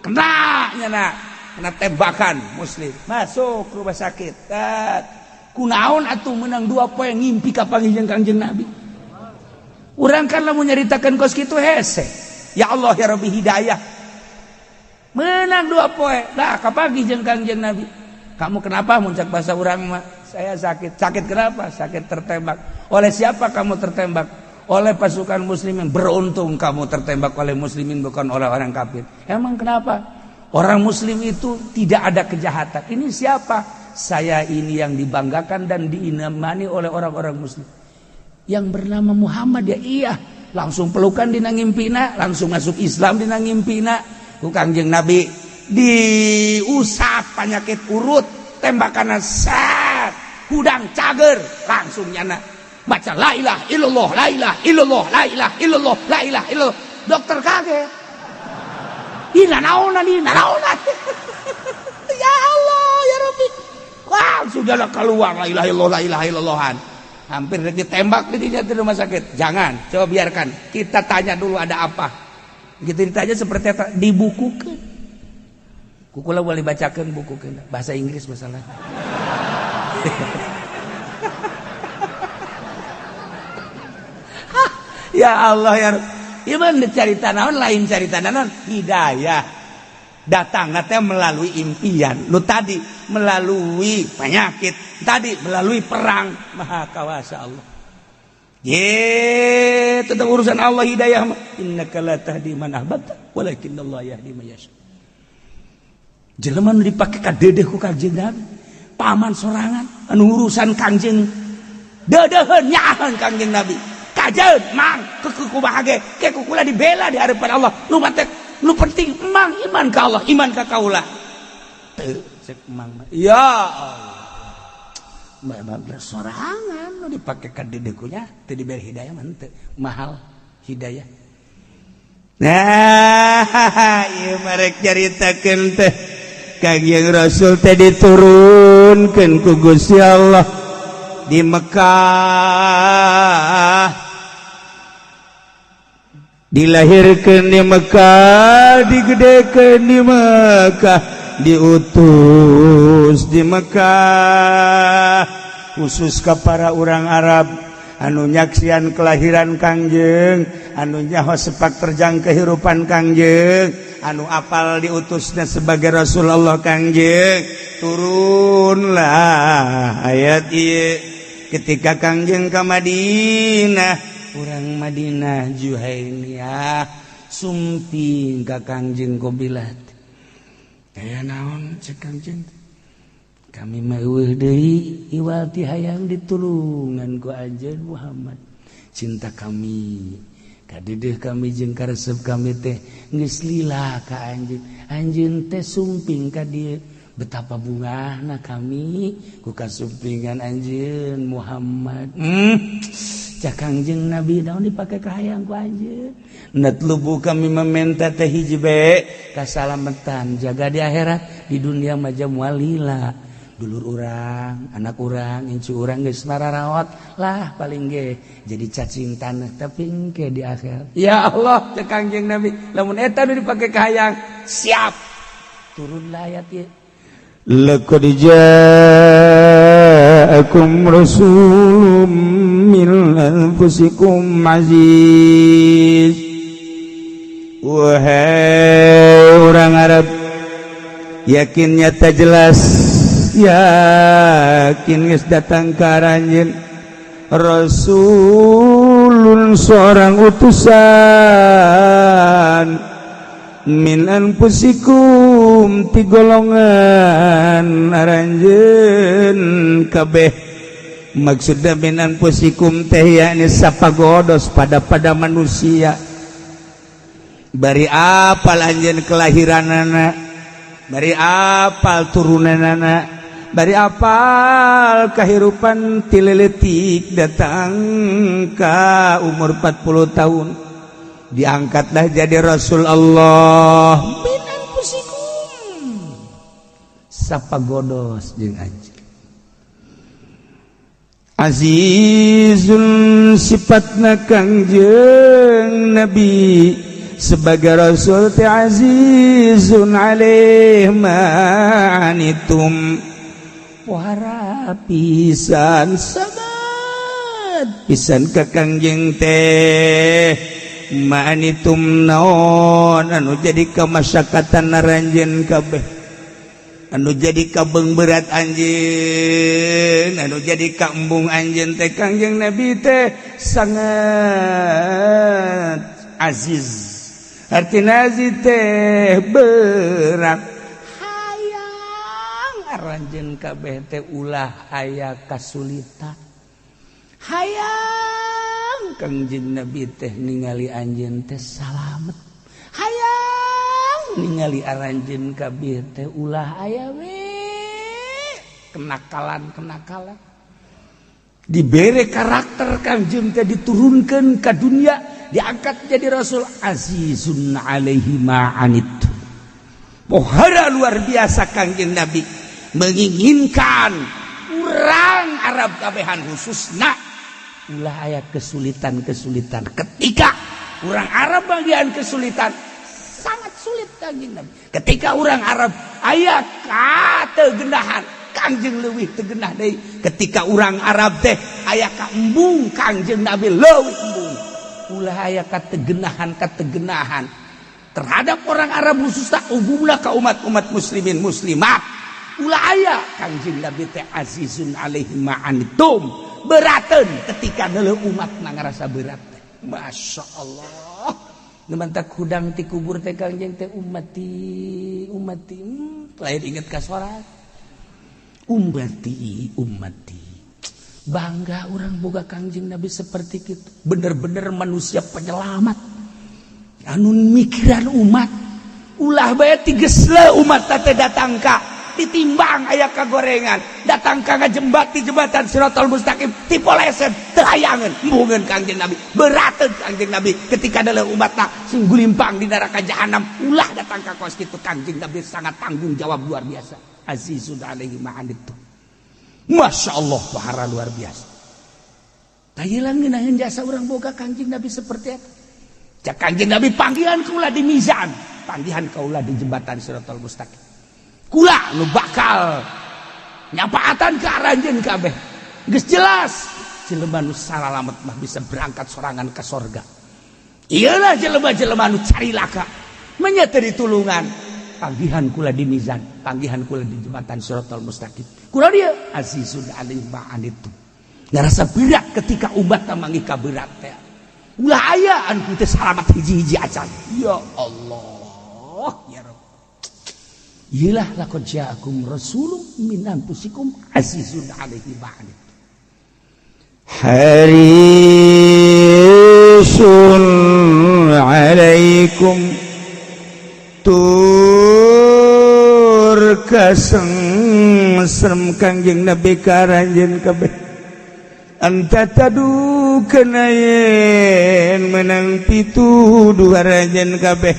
Kena nyana, kena tembakan muslim. Masuk ke rumah sakit. Kunaon atuh menang 2 poe ngimpi ka panggih jeung Kangjeng Nabi. Urang kan lamun nyaritakeun kos kitu hese. Ya Allah ya Rabbi hidayah. Menang 2 poe. Dah kapagi jeung Kangjeng Nabi. Kamu kenapa muncak bahasa urang mah? Saya sakit. Sakit kenapa? Sakit tertembak. Oleh siapa kamu tertembak? Oleh pasukan muslimin. Beruntung kamu tertembak oleh muslimin bukan oleh orang kafir. Emang kenapa? Orang muslim itu tidak ada kejahatan. Ini siapa? Saya ini yang dibanggakan dan diimani oleh orang-orang muslim. Yang bernama Muhammad ya iya. Langsung pelukan dina ngimpina, langsung masuk Islam dina ngimpina. Ku Kangjeng Nabi diusap penyakit urut, tembakan set, hudang cager, langsung nyana baca la ilaha illallah, la ilaha illallah, la ilaha illallah, la ilaha illallah. Dokter kaget. Ih nanaonan, ih nanaonan. Ya Allah, ya Rabbi. Wah, sudahlah keluar la ilaha illallah, la ilaha illallahan. Hampir ditembak di rumah sakit. Jangan, coba biarkan. Kita tanya dulu ada apa. Gitu ditanya seperti apa, dibukukan. Kukula boleh bacakan buku bahasa Inggris masalah. Ya Allah ya. Iman cari naon lain cari naon hidayah. Datang teh melalui impian. Lu tadi melalui penyakit, tadi melalui perang. Maha kawasa Allah. Ye, tentang urusan Allah hidayah. Innaka la tahdi man ahbabta, walakinnallaha yahdi man yasha. Jelema nu dipake ka dedeh ku Kangjeng Nabi, paman sorangan anu urusan Kangjeng dedeuheun nyaaheun Kangjeng Nabi. Kajeun mang kekeuh kumaha ge, ke kukula dibela di hadapan Allah. Nu matek nu penting mang iman ka Allah, iman ka kaula. Teu cek mang. Ya Allah. Memang sorangan nu dipake ka dedeh-nya teu diberi hidayah mah teu mahal hidayah. Nah, ieu marek caritakeun teh Kangjeng Rasul teh diturunkeun ku Gusti Allah di Mekah, dilahirkeun di Mekah, digedekeun di Mekah, diutus di Mekah khusus ke para orang Arab anu nyaksian kelahiran Kangjeng, anu nyaho sepak terjang kehidupan Kangjeng, anu apal diutusnya sebagai Rasulullah Kangjeng. Turunlah ayat ieu ketika Kangjeng ke Madinah, urang Madinah Juhainiyah sumping ka Kangjeng qobilat. Aya naon cek Kangjeng? Kami mah eueuh deui iwal ti hayang ditulungan ku anjeun Muhammad. Cinta kami kadedeh kami jeung karesep kami teh geus lila ka anjeun. Anjeun teh sumping ka dieu. Betapa bungahna kami ku kasumpingan anjeun Muhammad. Cak Kangjeng Nabi, naon dipake kahayang ku anjeun? Natlubu, kami meminta teh hiji be, kasalamatan jaga di akhirat. Di dunia mah moal lila, dulur urang, anak urang, incu urang geus mararawat lah, paling ge jadi cacing tanah, tapi engke di akhirat, ya Allah, cek Kangjeng Nabi, lamun eta nu dipake kahayang, siap. Turunlah ayat ieu. لقد جاءكم رسول من أنفسكم عزيز. Wahai orang Arab, yakin, nyata, jelas, yakin geus datang ka aranjeun rasulun, seorang utusan, min anfusikum, ti golongan aranjeun kabeh. Maksudna min anfusikum teh yakni sapagodos pada pada manusia, bari apal anjeun kelahiranana, bari apal turunanana, bari apal kehidupan ti leletik datang ka umur 40 tahun, diangkatlah jadi Rasul Allah. Min anfusikum, sapagodos jeung anjeun. Azizun, sifatna Kangjeng Nabi sebagai Rasul teh azizun alaih ma anittum, pohara pisan, sangat pisan ka Kangjeng teh, ma anittum, naon anu jadi kamasyakatan aranjeun kabeh, anu jadi kabeng berat anjeun, anu jadi kaembung anjeun teh, Kangjeng Nabi teh sangat aziz. Artina aziz teh berat, hayang aranjeun kabeh teh ulah aya kasulitan, hayang Kangjeng Nabi teh ningali anjeun teh salamet, hayang ningali aranjeun kabeh teh ulah aya we kenakalan-kenakalan. Dibere karakter Kangjeng teh, diturunkan ke dunia, diangkat jadi rasul, azizun alaihi ma anittum, pohara luar biasa. Kangjeng Nabi menginginkan urang Arab kabehan khususna ulah aya kesulitan-kesulitan. Ketika orang Arab bagian kesulitan, sangat sulit Kangjeng Nabi. Ketika orang Arab aya kategenahan, Kangjeng leuwih tegenah deui. Ketika orang Arab teh aya kaembung, Kangjeng Nabi leuwih embung. Ulah aya kategenahan kategenahan terhadap orang Arab khususnya, umumna ka umat-umat muslimin muslimat ulah aya. Kangjeng Nabi teh azizun alaihi ma anittum, beraten ketika neuleuh umat na ngarasa berat teh. Masya Allah, nu hudang ti kubur teh Kangjeng teh ummati, ummati, lain inget ka sorangan, ummati, ummati. Bangga orang boga Kangjeng Nabi seperti itu, bener-bener manusia penyelamat anu mikiran umat. Ulah bae tigesle umat teh datang ka ditimbang aya kagorengan, datang ka ngajembat di jembatan Siratal Mustaqim tipoleset, teu hayangeun, embungeun Kangjeng Nabi, berateun Kangjeng Nabi ketika adalah umat sing gulimpang di neraka jahanam. Ulah datang ka kos kitu. Kangjeng Nabi sangat tanggung jawab luar biasa. Azizun alaihi ma anittum. Masya Allah, bahara luar biasa. Tayilan ngeunaheun jasa urang boga Kangjeng Nabi seperti itu. Cak Kangjeng Nabi, panggihan kula di mizan, panggihan kaula di jembatan Siratal Mustaqim, kula nu bakal nyapaatan ke aranjeun kabeh. Geus jelas jelema nu salalamet mah bisa berangkat sorangan ke sorga. Iyalah, jelema-jelema nu cari laka menya teu ditulungan, panggihan kula di mizan, panggihan kula di jembatan Siratal Mustaqim. Kula dia azizun alaihi ma anittum, ngarasa berat ketika umat manggih ka berat teh. Ulah aya anu teu salamat hiji-hiji acan. Ya Allah, ya Rabb. Iyalah, laqad ja'akum rasulun min anfusikum azizun alaihi ma anittum. Harisun alaikum tur Kasengsem Kangjeng Nabi ka aranjeun kabeh, anta tadu kana yen menang pituduh aranjeun kabeh.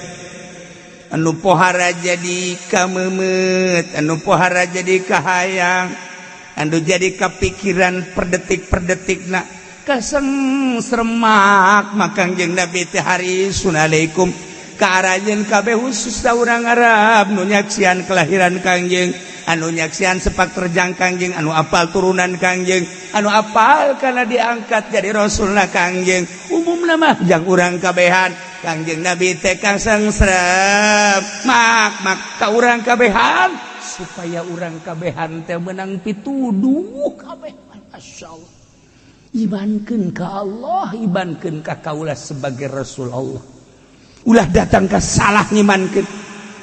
Anu pohara jadi kamemet, anu pohara jadi kahayang, anu jadi kepikiran per detik per detik nak kaseng serem. Mak Kangjeng Nabi teh harisun alaikum ka aranjeun kabeh, khusus urang Arab nu nyaksian kelahiran Kangjeng, anu nyaksian sepak terjang Kangjeng, anu apal turunan Kangjeng, anu apal karena diangkat jadi Rasulna Kangjeng. Umum nama jang urang kabehan, Kangjeng Nabi teh kasengserem mak mak ka urang kabehan supaya urang kabehan teh menang pituduh kabeh. Masya Allah, imankeun ka Allah, imankeun ka kaula sebagai Rasul Allah. Ulah datang ke salah ngimankeun.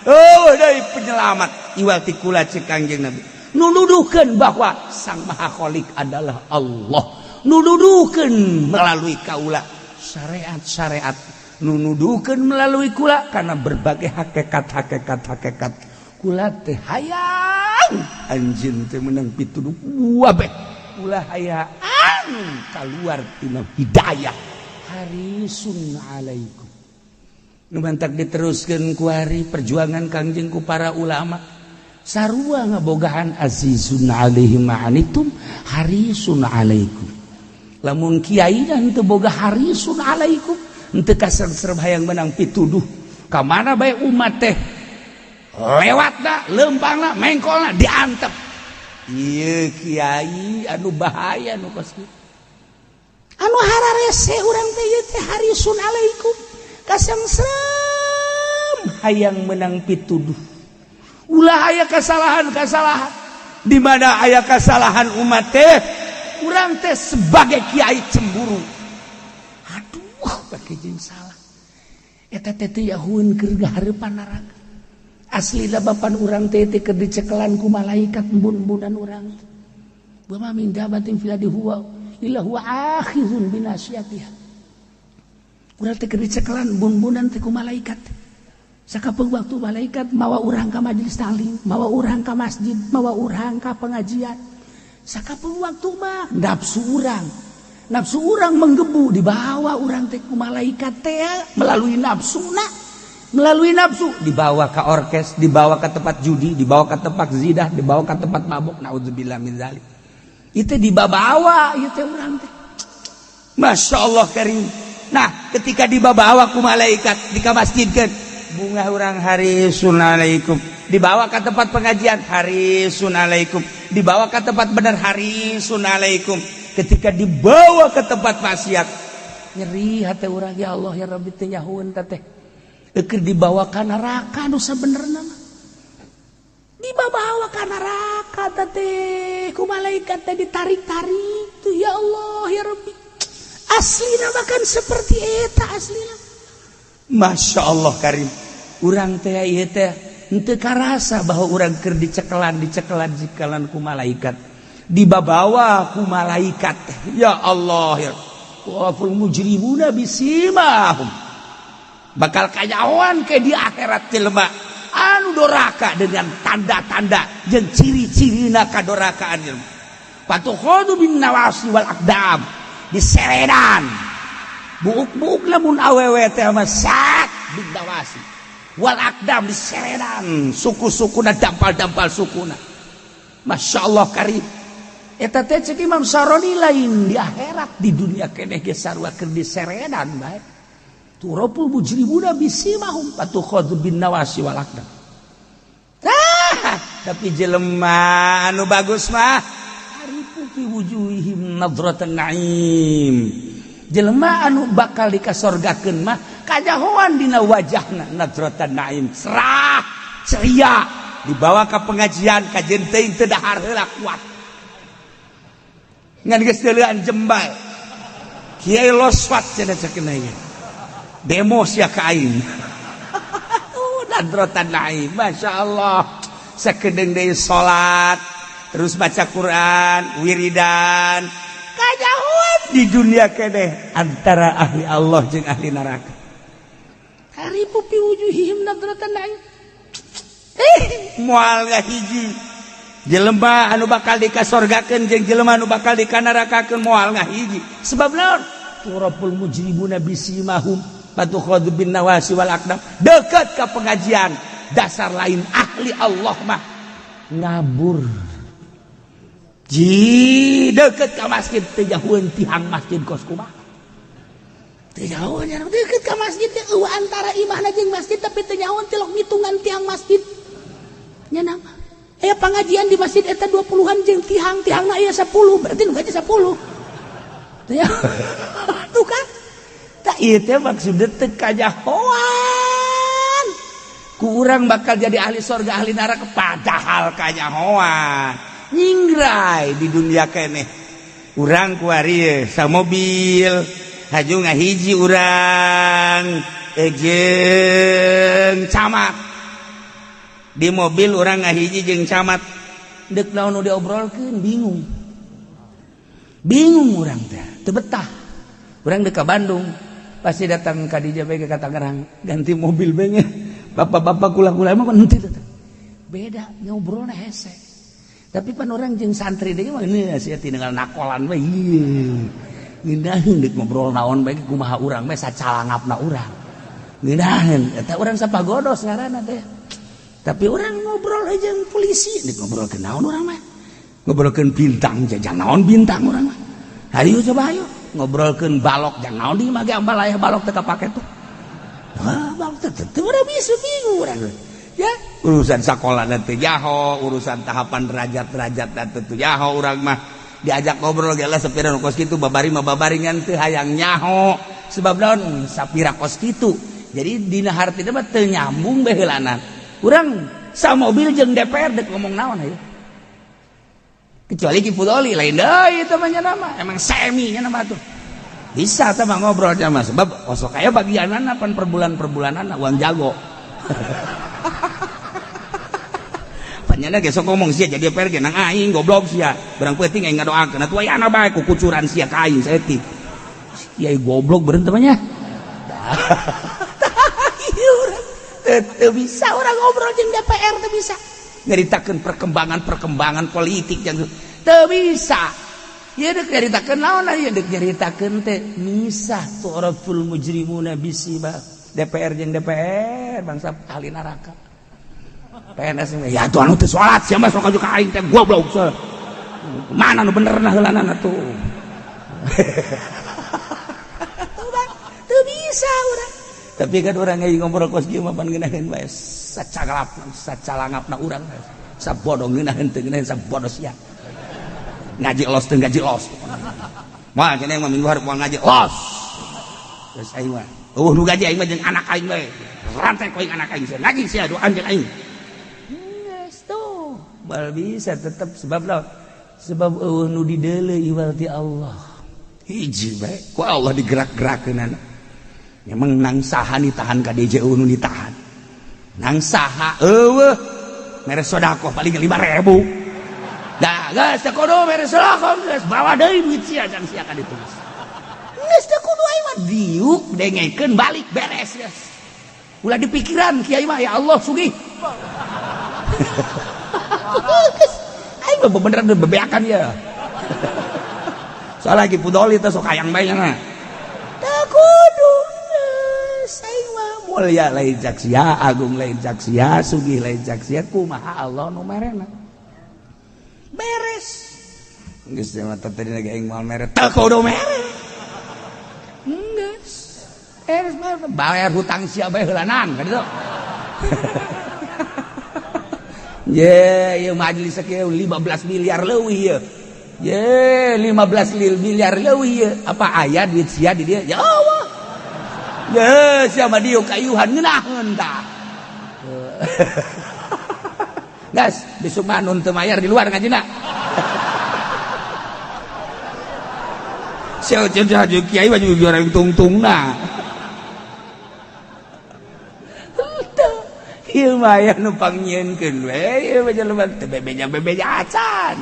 Oh, dari penyelamat iwal ti kula, cek Kangjeng Nabi, nuduhkeun bahwa Sang Maha Khalik adalah Allah, nuduhkeun melalui kaula syariat-syariat, nuduhkeun melalui kula karena berbagai hakikat hakikat hakikat. Kula teh hayang anjeun teh menang pituduh kabeh, ulah hayang keluar tina hidayah. Harisun alaikum. Nu mantak diteruskeun kuari perjuangan Kangjeng ku para ulama, sarua ngabogahan azizun alaihi ma'anitum harisun alaikum. Lamun kiai dan teu boga harisun alaikum, henteu kasengsem hayang menang pituduh, ka mana bae umat teh lewat, lempangna, mengkolna diantep. Ieu kiai anu bahaya nu kos kitu. Anu hararese urang teh ieu teh harisun alaikum, kasengsem hayang menang pituduh, ulah aya kesalahan-kesalahan. Di mana aya kesalahan umat teh, urang teh sebagai kiai cemburu, aduh, pakai jeung salah eta teh teu yahueun keur hareupan neraka. Aslina bapan urang teh teh keur dicekelan ku malaikat embun-embunan urang. Wa ma min dabatin fil ardi huwa illa huwa akhizun binasiyatiha. Urang teh keur dicekelan embun-embunan teh ku malaikat. Sakapeung waktu malaikat mawa urang ka majelis taklim, mawa urang ka masjid, mawa urang ka pengajian. Sakapeung waktu mah nafsu urang, nafsu urang menggebu, dibawa urang teh ku malaikat teh melalui nafsu na, melalui nafsu dibawa ke orkes, dibawa ke tempat judi, dibawa ke tempat zina, dibawa ke tempat mabuk. Naudzubillah min zalik. Itu dibawa itu urang teh. Masya Allah karim. Nah, ketika dibawa ku malaikat di masjid kan bunga urang, harisun alaikum. Dibawa ke tempat pengajian, harisun alaikum. Dibawa ke tempat benar, harisun alaikum. Ketika dibawa ke tempat maksiat, nyeri hati urang, ya Allah ya Rabbi, teh nyahueun teh keur dibawa ka neraka. Nu sabenerna mah dibawa ka neraka teh ku malaikat teh ditarik-tarik tuh. Ya Allah ya Rabbi, aslina bahkan seperti eta aslina. Masya Allah karim, urang teh ieu teh henteu karasa bahwa urang keur dicekelan, dicekelan, dicekelan ku malaikat, dibabawa ku malaikat. Ya Allah ya waful mujrimuna bisimahum, bakal kanyahoan ke di akhirat jelema anu doraka dengan tanda-tanda jeung ciri-cirina kadorakaan jelema. Fatukhadu bin nawasi wal aqdam, diseredan buuk-buuk. Lamun awewe teh mah sak bin nawasi wal aqdam, diseredan suku-sukuna, dampal-dampal sukuna. Masya Allah karim. Eta teh cek Imam Saroni lain di akhirat, di dunia keneh ge sarua keur diseredan bae. Turapul mujrimuna bisimahum fatukhadhu bin nawasi wal aqdam. Ah, tapi jelema anu bagus mah arifu fi wujuhihim nadratan na'im. Jelema anu bakal dikasorgakeun mah kajahoan dina wajahna nadratan na'im, cerah ceria. Dibawa ke pengajian kajen teuing teu dahar heula kuat, ngan geus deuleuan jembal kiai loswat cenah, cek demo sia ka aing. Nadratan na'im, Masya Allah. Sakedeung deui salat, terus baca Quran, wiridan, kajahuan di dunia keneh antara ahli Allah jeung ahli neraka. Ta'rifu fi wujuhihim nadratan na'im. Moal ngahiji jelema anu bakal dikasorgakeun jeung jelema anu bakal dikanarakakeun moal ngahiji. Sebab naon? Turabul mujrimuna bisimahum patukhadhu bin nawasi wal aqdam. Deket ka pengajian dasar lain ahli Allah mah ngabur. Ji deket ka masjid teu jauheun tihang masjid kos kumaha. Teu jauheun nya deket ka masjid teh eueuh antara imahna jeung masjid tapi teu nyahoeun tilok ngitungan tiang masjid. Nya nama. Aya pengajian di masjid eta 20-an jeung tihang-tihangna aya 10, berarti nu gaji 10. Teu ya. Tuh kan. Tah ieu teh maksudna teu kanyahoan. Ku urang bakal jadi ahli sorga ahli neraka padahal kanyahoan. Nyingrai di dunia keneh. Urang kuari samobil haju ngahiji urang jeung camat. Di mobil urang ngahiji jeung camat. Deuk naon nu diobrolkeun bingung. Bingung urang teh, teu betah. Urang deuk ka Bandung, pasti datang ka dieu bae ka Tangerang, ganti mobil bae nya. Bapak-bapak kula-kula mah kan henteu teh. Beda ngobrolna hese. Tapi pan orang jeung santri deui mah ini sia tinggal nakolan we ieu. Ngeunaheun deuk ngobrol naon bae kumaha urang we sacalangapna urang. Ngeunaheun eta urang sapagodos ngaranna teh. Tapi urang ngobrol jeung polisi deuk ngobrolkeun naon urang mah. Ngobrolkeun bintang jang naon bintang urang mah. Hayu coba ayo ngobrolkeun balok jang naon di mah ge ambal aya balok teu kapake tuh. Ah balok teh teu urang bisa bingung urang. Ya, urusan sekolah dan teu jaho, urusan tahapan derajat-derajat dan teu jaho urang mah diajak ngobrol ge lah sapira nu kos kitu babari mah babaringan teu hayang nyaho sebab naon sapira kos kitu. Jadi dina hartina mah teu nyambung bae heulanan. Urang samobil jeung DPR deuk ngomong naon ayo. Kecuali Ki Fudoli lain deui eta mah nya nama, emang semi nya nama tuh. Bisa teh mah ngobrol mah sebab osok aya bagianana pan per bulan-per bulanana uang jago. Nyana ge sok ngomong sia jadi DPR ge nang aing goblok sia. Barang peuting aing ngadoakeun atuh aya bae ku kucuran sia ka aing saeutik. Kiai goblok beureun teh mah nya. Teu bisa urang ngobrol jeung DPR teu bisa. Nyaritakeun perkembangan-perkembangan politik jeung teu bisa. Ieu deuk nyaritakeun naon ieu deuk nyaritakeun teh misah tu'raful mujrimuna bisiba. DPR jeung DPR bangsa ahli neraka. PNS ya tuh anu teu salat sia mah sok ka aing teh goblok. Mana nu bener nah heulanana tuh. Teu bisa urang. Tapi kan urang ge ngobrol kos kieu mah pan ngeunaheun bae sacagalap sacalangapna urang sabodo ngeunaheun teu ngeunaheun sabodo sia. Ngaji los teu ngaji los. Moal cenah mah minggu hareup moal ngaji los. Geus aing mah eueuh nu gaji aing mah jeung anak aing bae. Rantai ku aing anak aing sia ngaji sia doan jeung aing. Bal bisa tetap sebab lah sebab eueuh nu dideuleu iwal ti Allah hiji bae ku Allah digerak-gerakeunana memang nang saha ditahan ka DJ eueuh nu ditahan nang saha eueuh mere sedekah paling 5.000 dah geus teu kudu mere sedekah geus bawa deui duit sia jang sia ka ditu geus teu kudu aing mah diuk dengekeun balik beres geus ulah dipikiran kiai mah ya Allah sugih. Aing mah beneran bebeakan ya. Soalnya lagi Pudoli teh sok hayang bae nya. Teu kudu aing mah mulia lain cak sia, agung lain cak sia, sugih lain cak sia, kumaha Allah nu merena. Beres. Geus mah tadi lagi aing moal mere, teu kudu mere. Geus. Beres mah bayar hutang sia bae heulanan ka ditu. Ye, ieu majelis kieu 15 miliar leuwih ieu. Ye, 15 miliar leuwih ieu. Apa aya duit sia di dieu? Ya Allah. Ye, sia mah dieu kayuhan ngeunaheun tah. Gas, besok mah nun teu mayar di luar ngajina. Sia jeung kiai mah juga goreng tungtungna. Ieu mah aya nu pangnyieunkeun we ieu mah jelema teu bebeja-bebeja acan.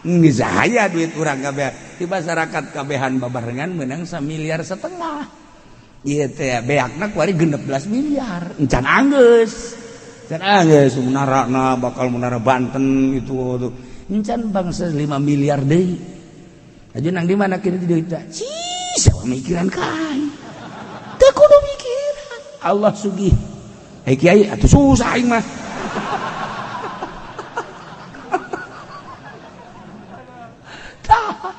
Geus aya duit urang kabeh di masyarakat kabehan babarengan meunang 1,5 miliar. Ieu teh beakna kuari 16 miliar encan anggeus. Can geus menarana bakal menara Banten gitu tuh. Encan bangsa 5 miliar deui. Aju nang di mana kini duit teh? Cih, sawa mikiran ka aing. Teu kudu mikiran. Allah sugih. Hei kiai atuh susah aing mah. Tah.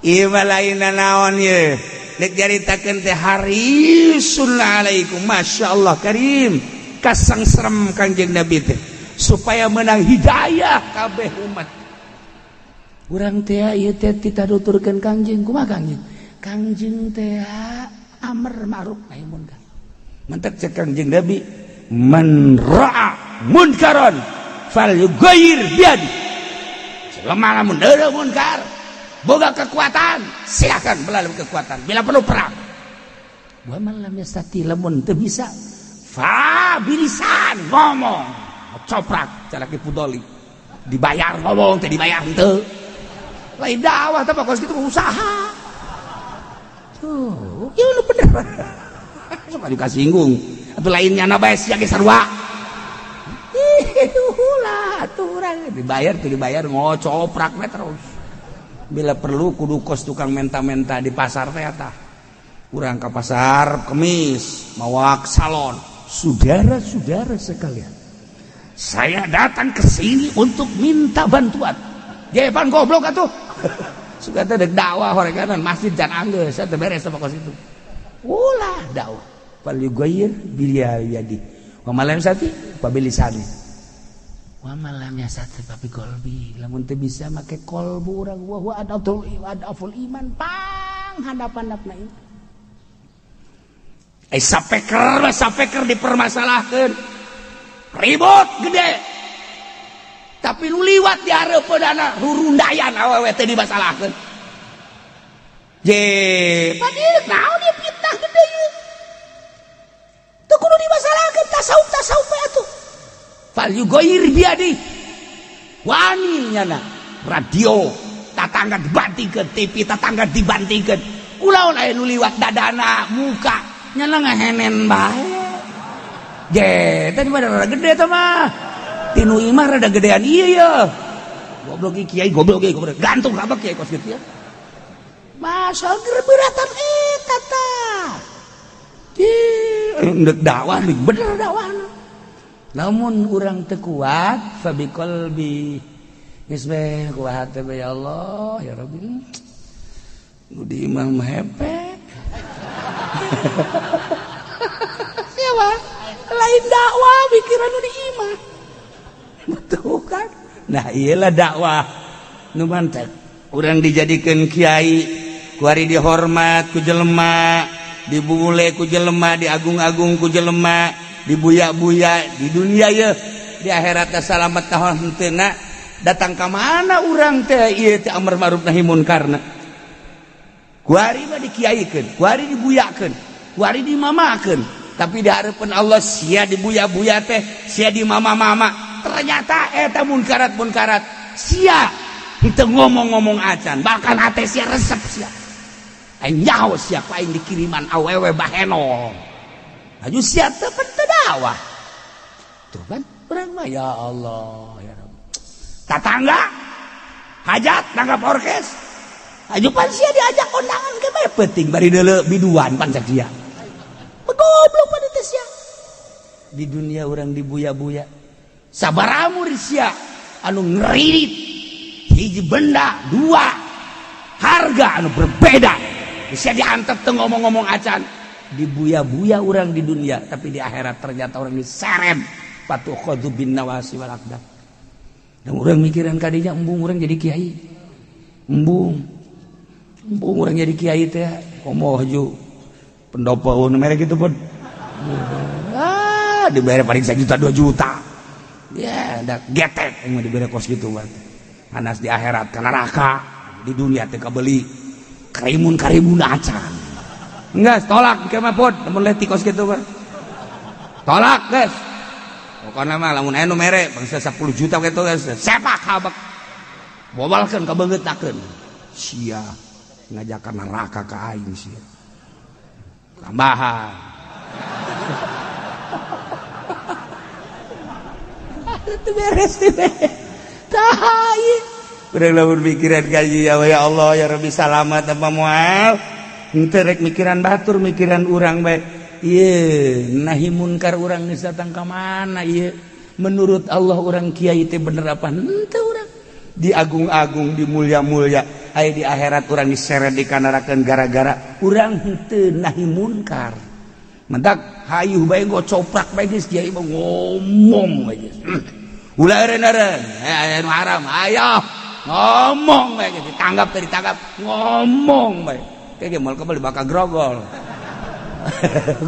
Ieu mah lain naon ieu. Dek caritakeun teh harisun alaikum masyaallah karim. Kasang serem Kangjeng Nabi teh supaya menang hidayah kabeh umat. Urang teh ieu teh ditaduturkeun Kangjeng kumaha Kangjeng? Kangjeng teh amar ma'ruf nahi munkar. Mantak cek Kangjeng Nabi man ra'a munkaran falyughayyir biyadi. Selama lamun deuleu munkar boga kekuatan silakan melalui kekuatan bila perlu perang. Wa man lam yastati lamun teu bisa fa bilisan ngomong coprak cara ki pudoli dibayar ngomong teh dibayar henteu lain dakwah teh kos kitu usaha tuh ieu nu bener sok anu kasinggung atuh lainnya na bae sia ge sarua ih ulah atuh urang dibayar teh dibayar ngocoprak we terus bila perlu kudu kos tukang menta-menta di pasar teh eta urang ka pasar kemis mawak salon. Saudara-saudara sekalian, saya datang ke sini untuk minta bantuan. Jepan goblok atuh. Suka teh dek dakwah horeganan masjid can anggeus teh beres sama kos itu. Ulah dakwah. Fal yughayyir bil yadi. Wa ma lam yastati fa bil lisani. Wa ma lam yastati fa bi qalbi. Lamun teu bisa make qalbu urang wa huwa adaful iman pang handap-handapna ieu. Sapeker dipermasalahkan ribut gede tapi lu liwat di hareupeun dana rurundayan awewe teh dimasalahkeun je padil naon ieu fitnah gede ieu teu kudu dimasalahkeun tasawuf we atuh fal yughayyir biadi wani nyana radio tatangga dibantingkeun TV tatangga dibantingkeun kulaon aya nu liwat dadana muka nyana ngahenen bae. Je, tadi mah rada gede teh mah. Tinu imah rada gedean ieu ya. Goblok ieu kiai, goblok ieu goblok. Gantung kabeh kiai kos kitu ya. Masa beratan eta tah. Ih, ndek dakwah bener dakwahna. Lamun urang teu kuat fa biqalbi. Geus we kuat teh ya Allah, ya Rabbi. Nu di imah mah hepe. Siapa? Lain dakwah pikiran nu di imah. Betul kan? Nah, iyalah dakwah nu mantep. Urang dijadikeun kiai, kuari dihormat ku jelema, dibule ku jelema, diagung-agung ku jelema, dibuya-buya di dunia ye, di akhirat teh salamet tahun henteuna. Datang ka mana urang teh ieu teh amar ma'ruf nahi munkarna. Kuari mah dikiaikeun, kuari dibuyakeun, kuari dimamakeun, tapi di hareupeun Allah sia dibuya-buya teh, sia dimama-mama. Ternyata eta munkarat-munkarat, sia henteu ngomong-ngomong acan, bahkan hate sia resep sia. Aing nyaho sia ku aing dikiriman awewe baheno. Aju sia teu teu dakwah. Tuh kan urang mah ya Allah ya Rabb. Tatangga hajat nanggap orkes. Aju pan sia diajak kondangan ke bae penting bari deuleu biduan pan cak sia. Goblok pan teh sia. Di dunia urang dibuya-buya. Sabaramur sia anu ngeririt hiji benda dua harga anu berbeda. Sia diantep teu ngomong-ngomong acan. Dibuya-buya urang di dunia tapi di akhirat ternyata urang diseret patukhadzu bin nawasi wal aqdam. Dan urang mikiran kadinya embung urang jadi kiai. Embung embung urang jadi kiai teh komo haju pendopo merek gitu pun. Ah, dibayar paling 1 juta 2 juta. Ya, da getek yang diberi kos gitu mah. Anas di akhirat ke neraka, di dunia teh kabeli karimun-karimun acan. Enggak, tolak ke mah pod, lamun leti kos gitu mah. Tolak, guys. Pokokna mah lamun aya nu mere bangsa 10 juta kitu guys. Sepak habek. Bobalkeun ka beungeutakeun. Sia ngajakan neraka ka aing sia. Tambahan. Itu beres teh. Tah ieu urang lamun mikiran gaji, ya, ya Allah, ya Rabbi, salamat apa moal. Henteu rek mikiran batur, mikiran urang bae. Ieu nahi munkar urang geus datang ka mana ieu? Menurut Allah urang kiai teh bener apa henteu? Urang diagung-agung, dimulia-mulia, aya di akhirat urang diseret dikanarakeun gara-gara urang henteu nahi munkar. Mentak hayuh bae, gocoprak bae geus, kiai mah ngomong bae geus. Ulah eureun-eureun, aya nu haram, ayo ngomong bae geus, ditangkap teh ditangkap, ngomong bae. Kayak moal kebal bakal grogol.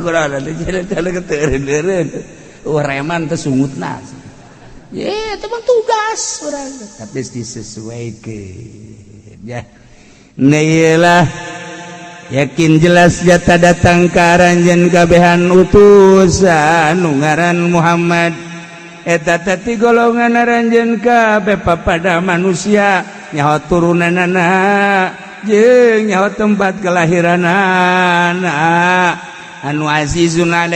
Kurang nanti jadi keteureun-eureun. Reman teh sungutna. Ya, itu mah tugas urang. Tapi disesuaikan ya. Nah, iyalah, yakin jelas jata datang ka aranjeun kabehan utusan nu ngaran Muhammad eta teh golongan aranjeun kabeh pada manusia, nyaho turunanana jeung nyaho tempat kelahiranana, anu azizun alaihi.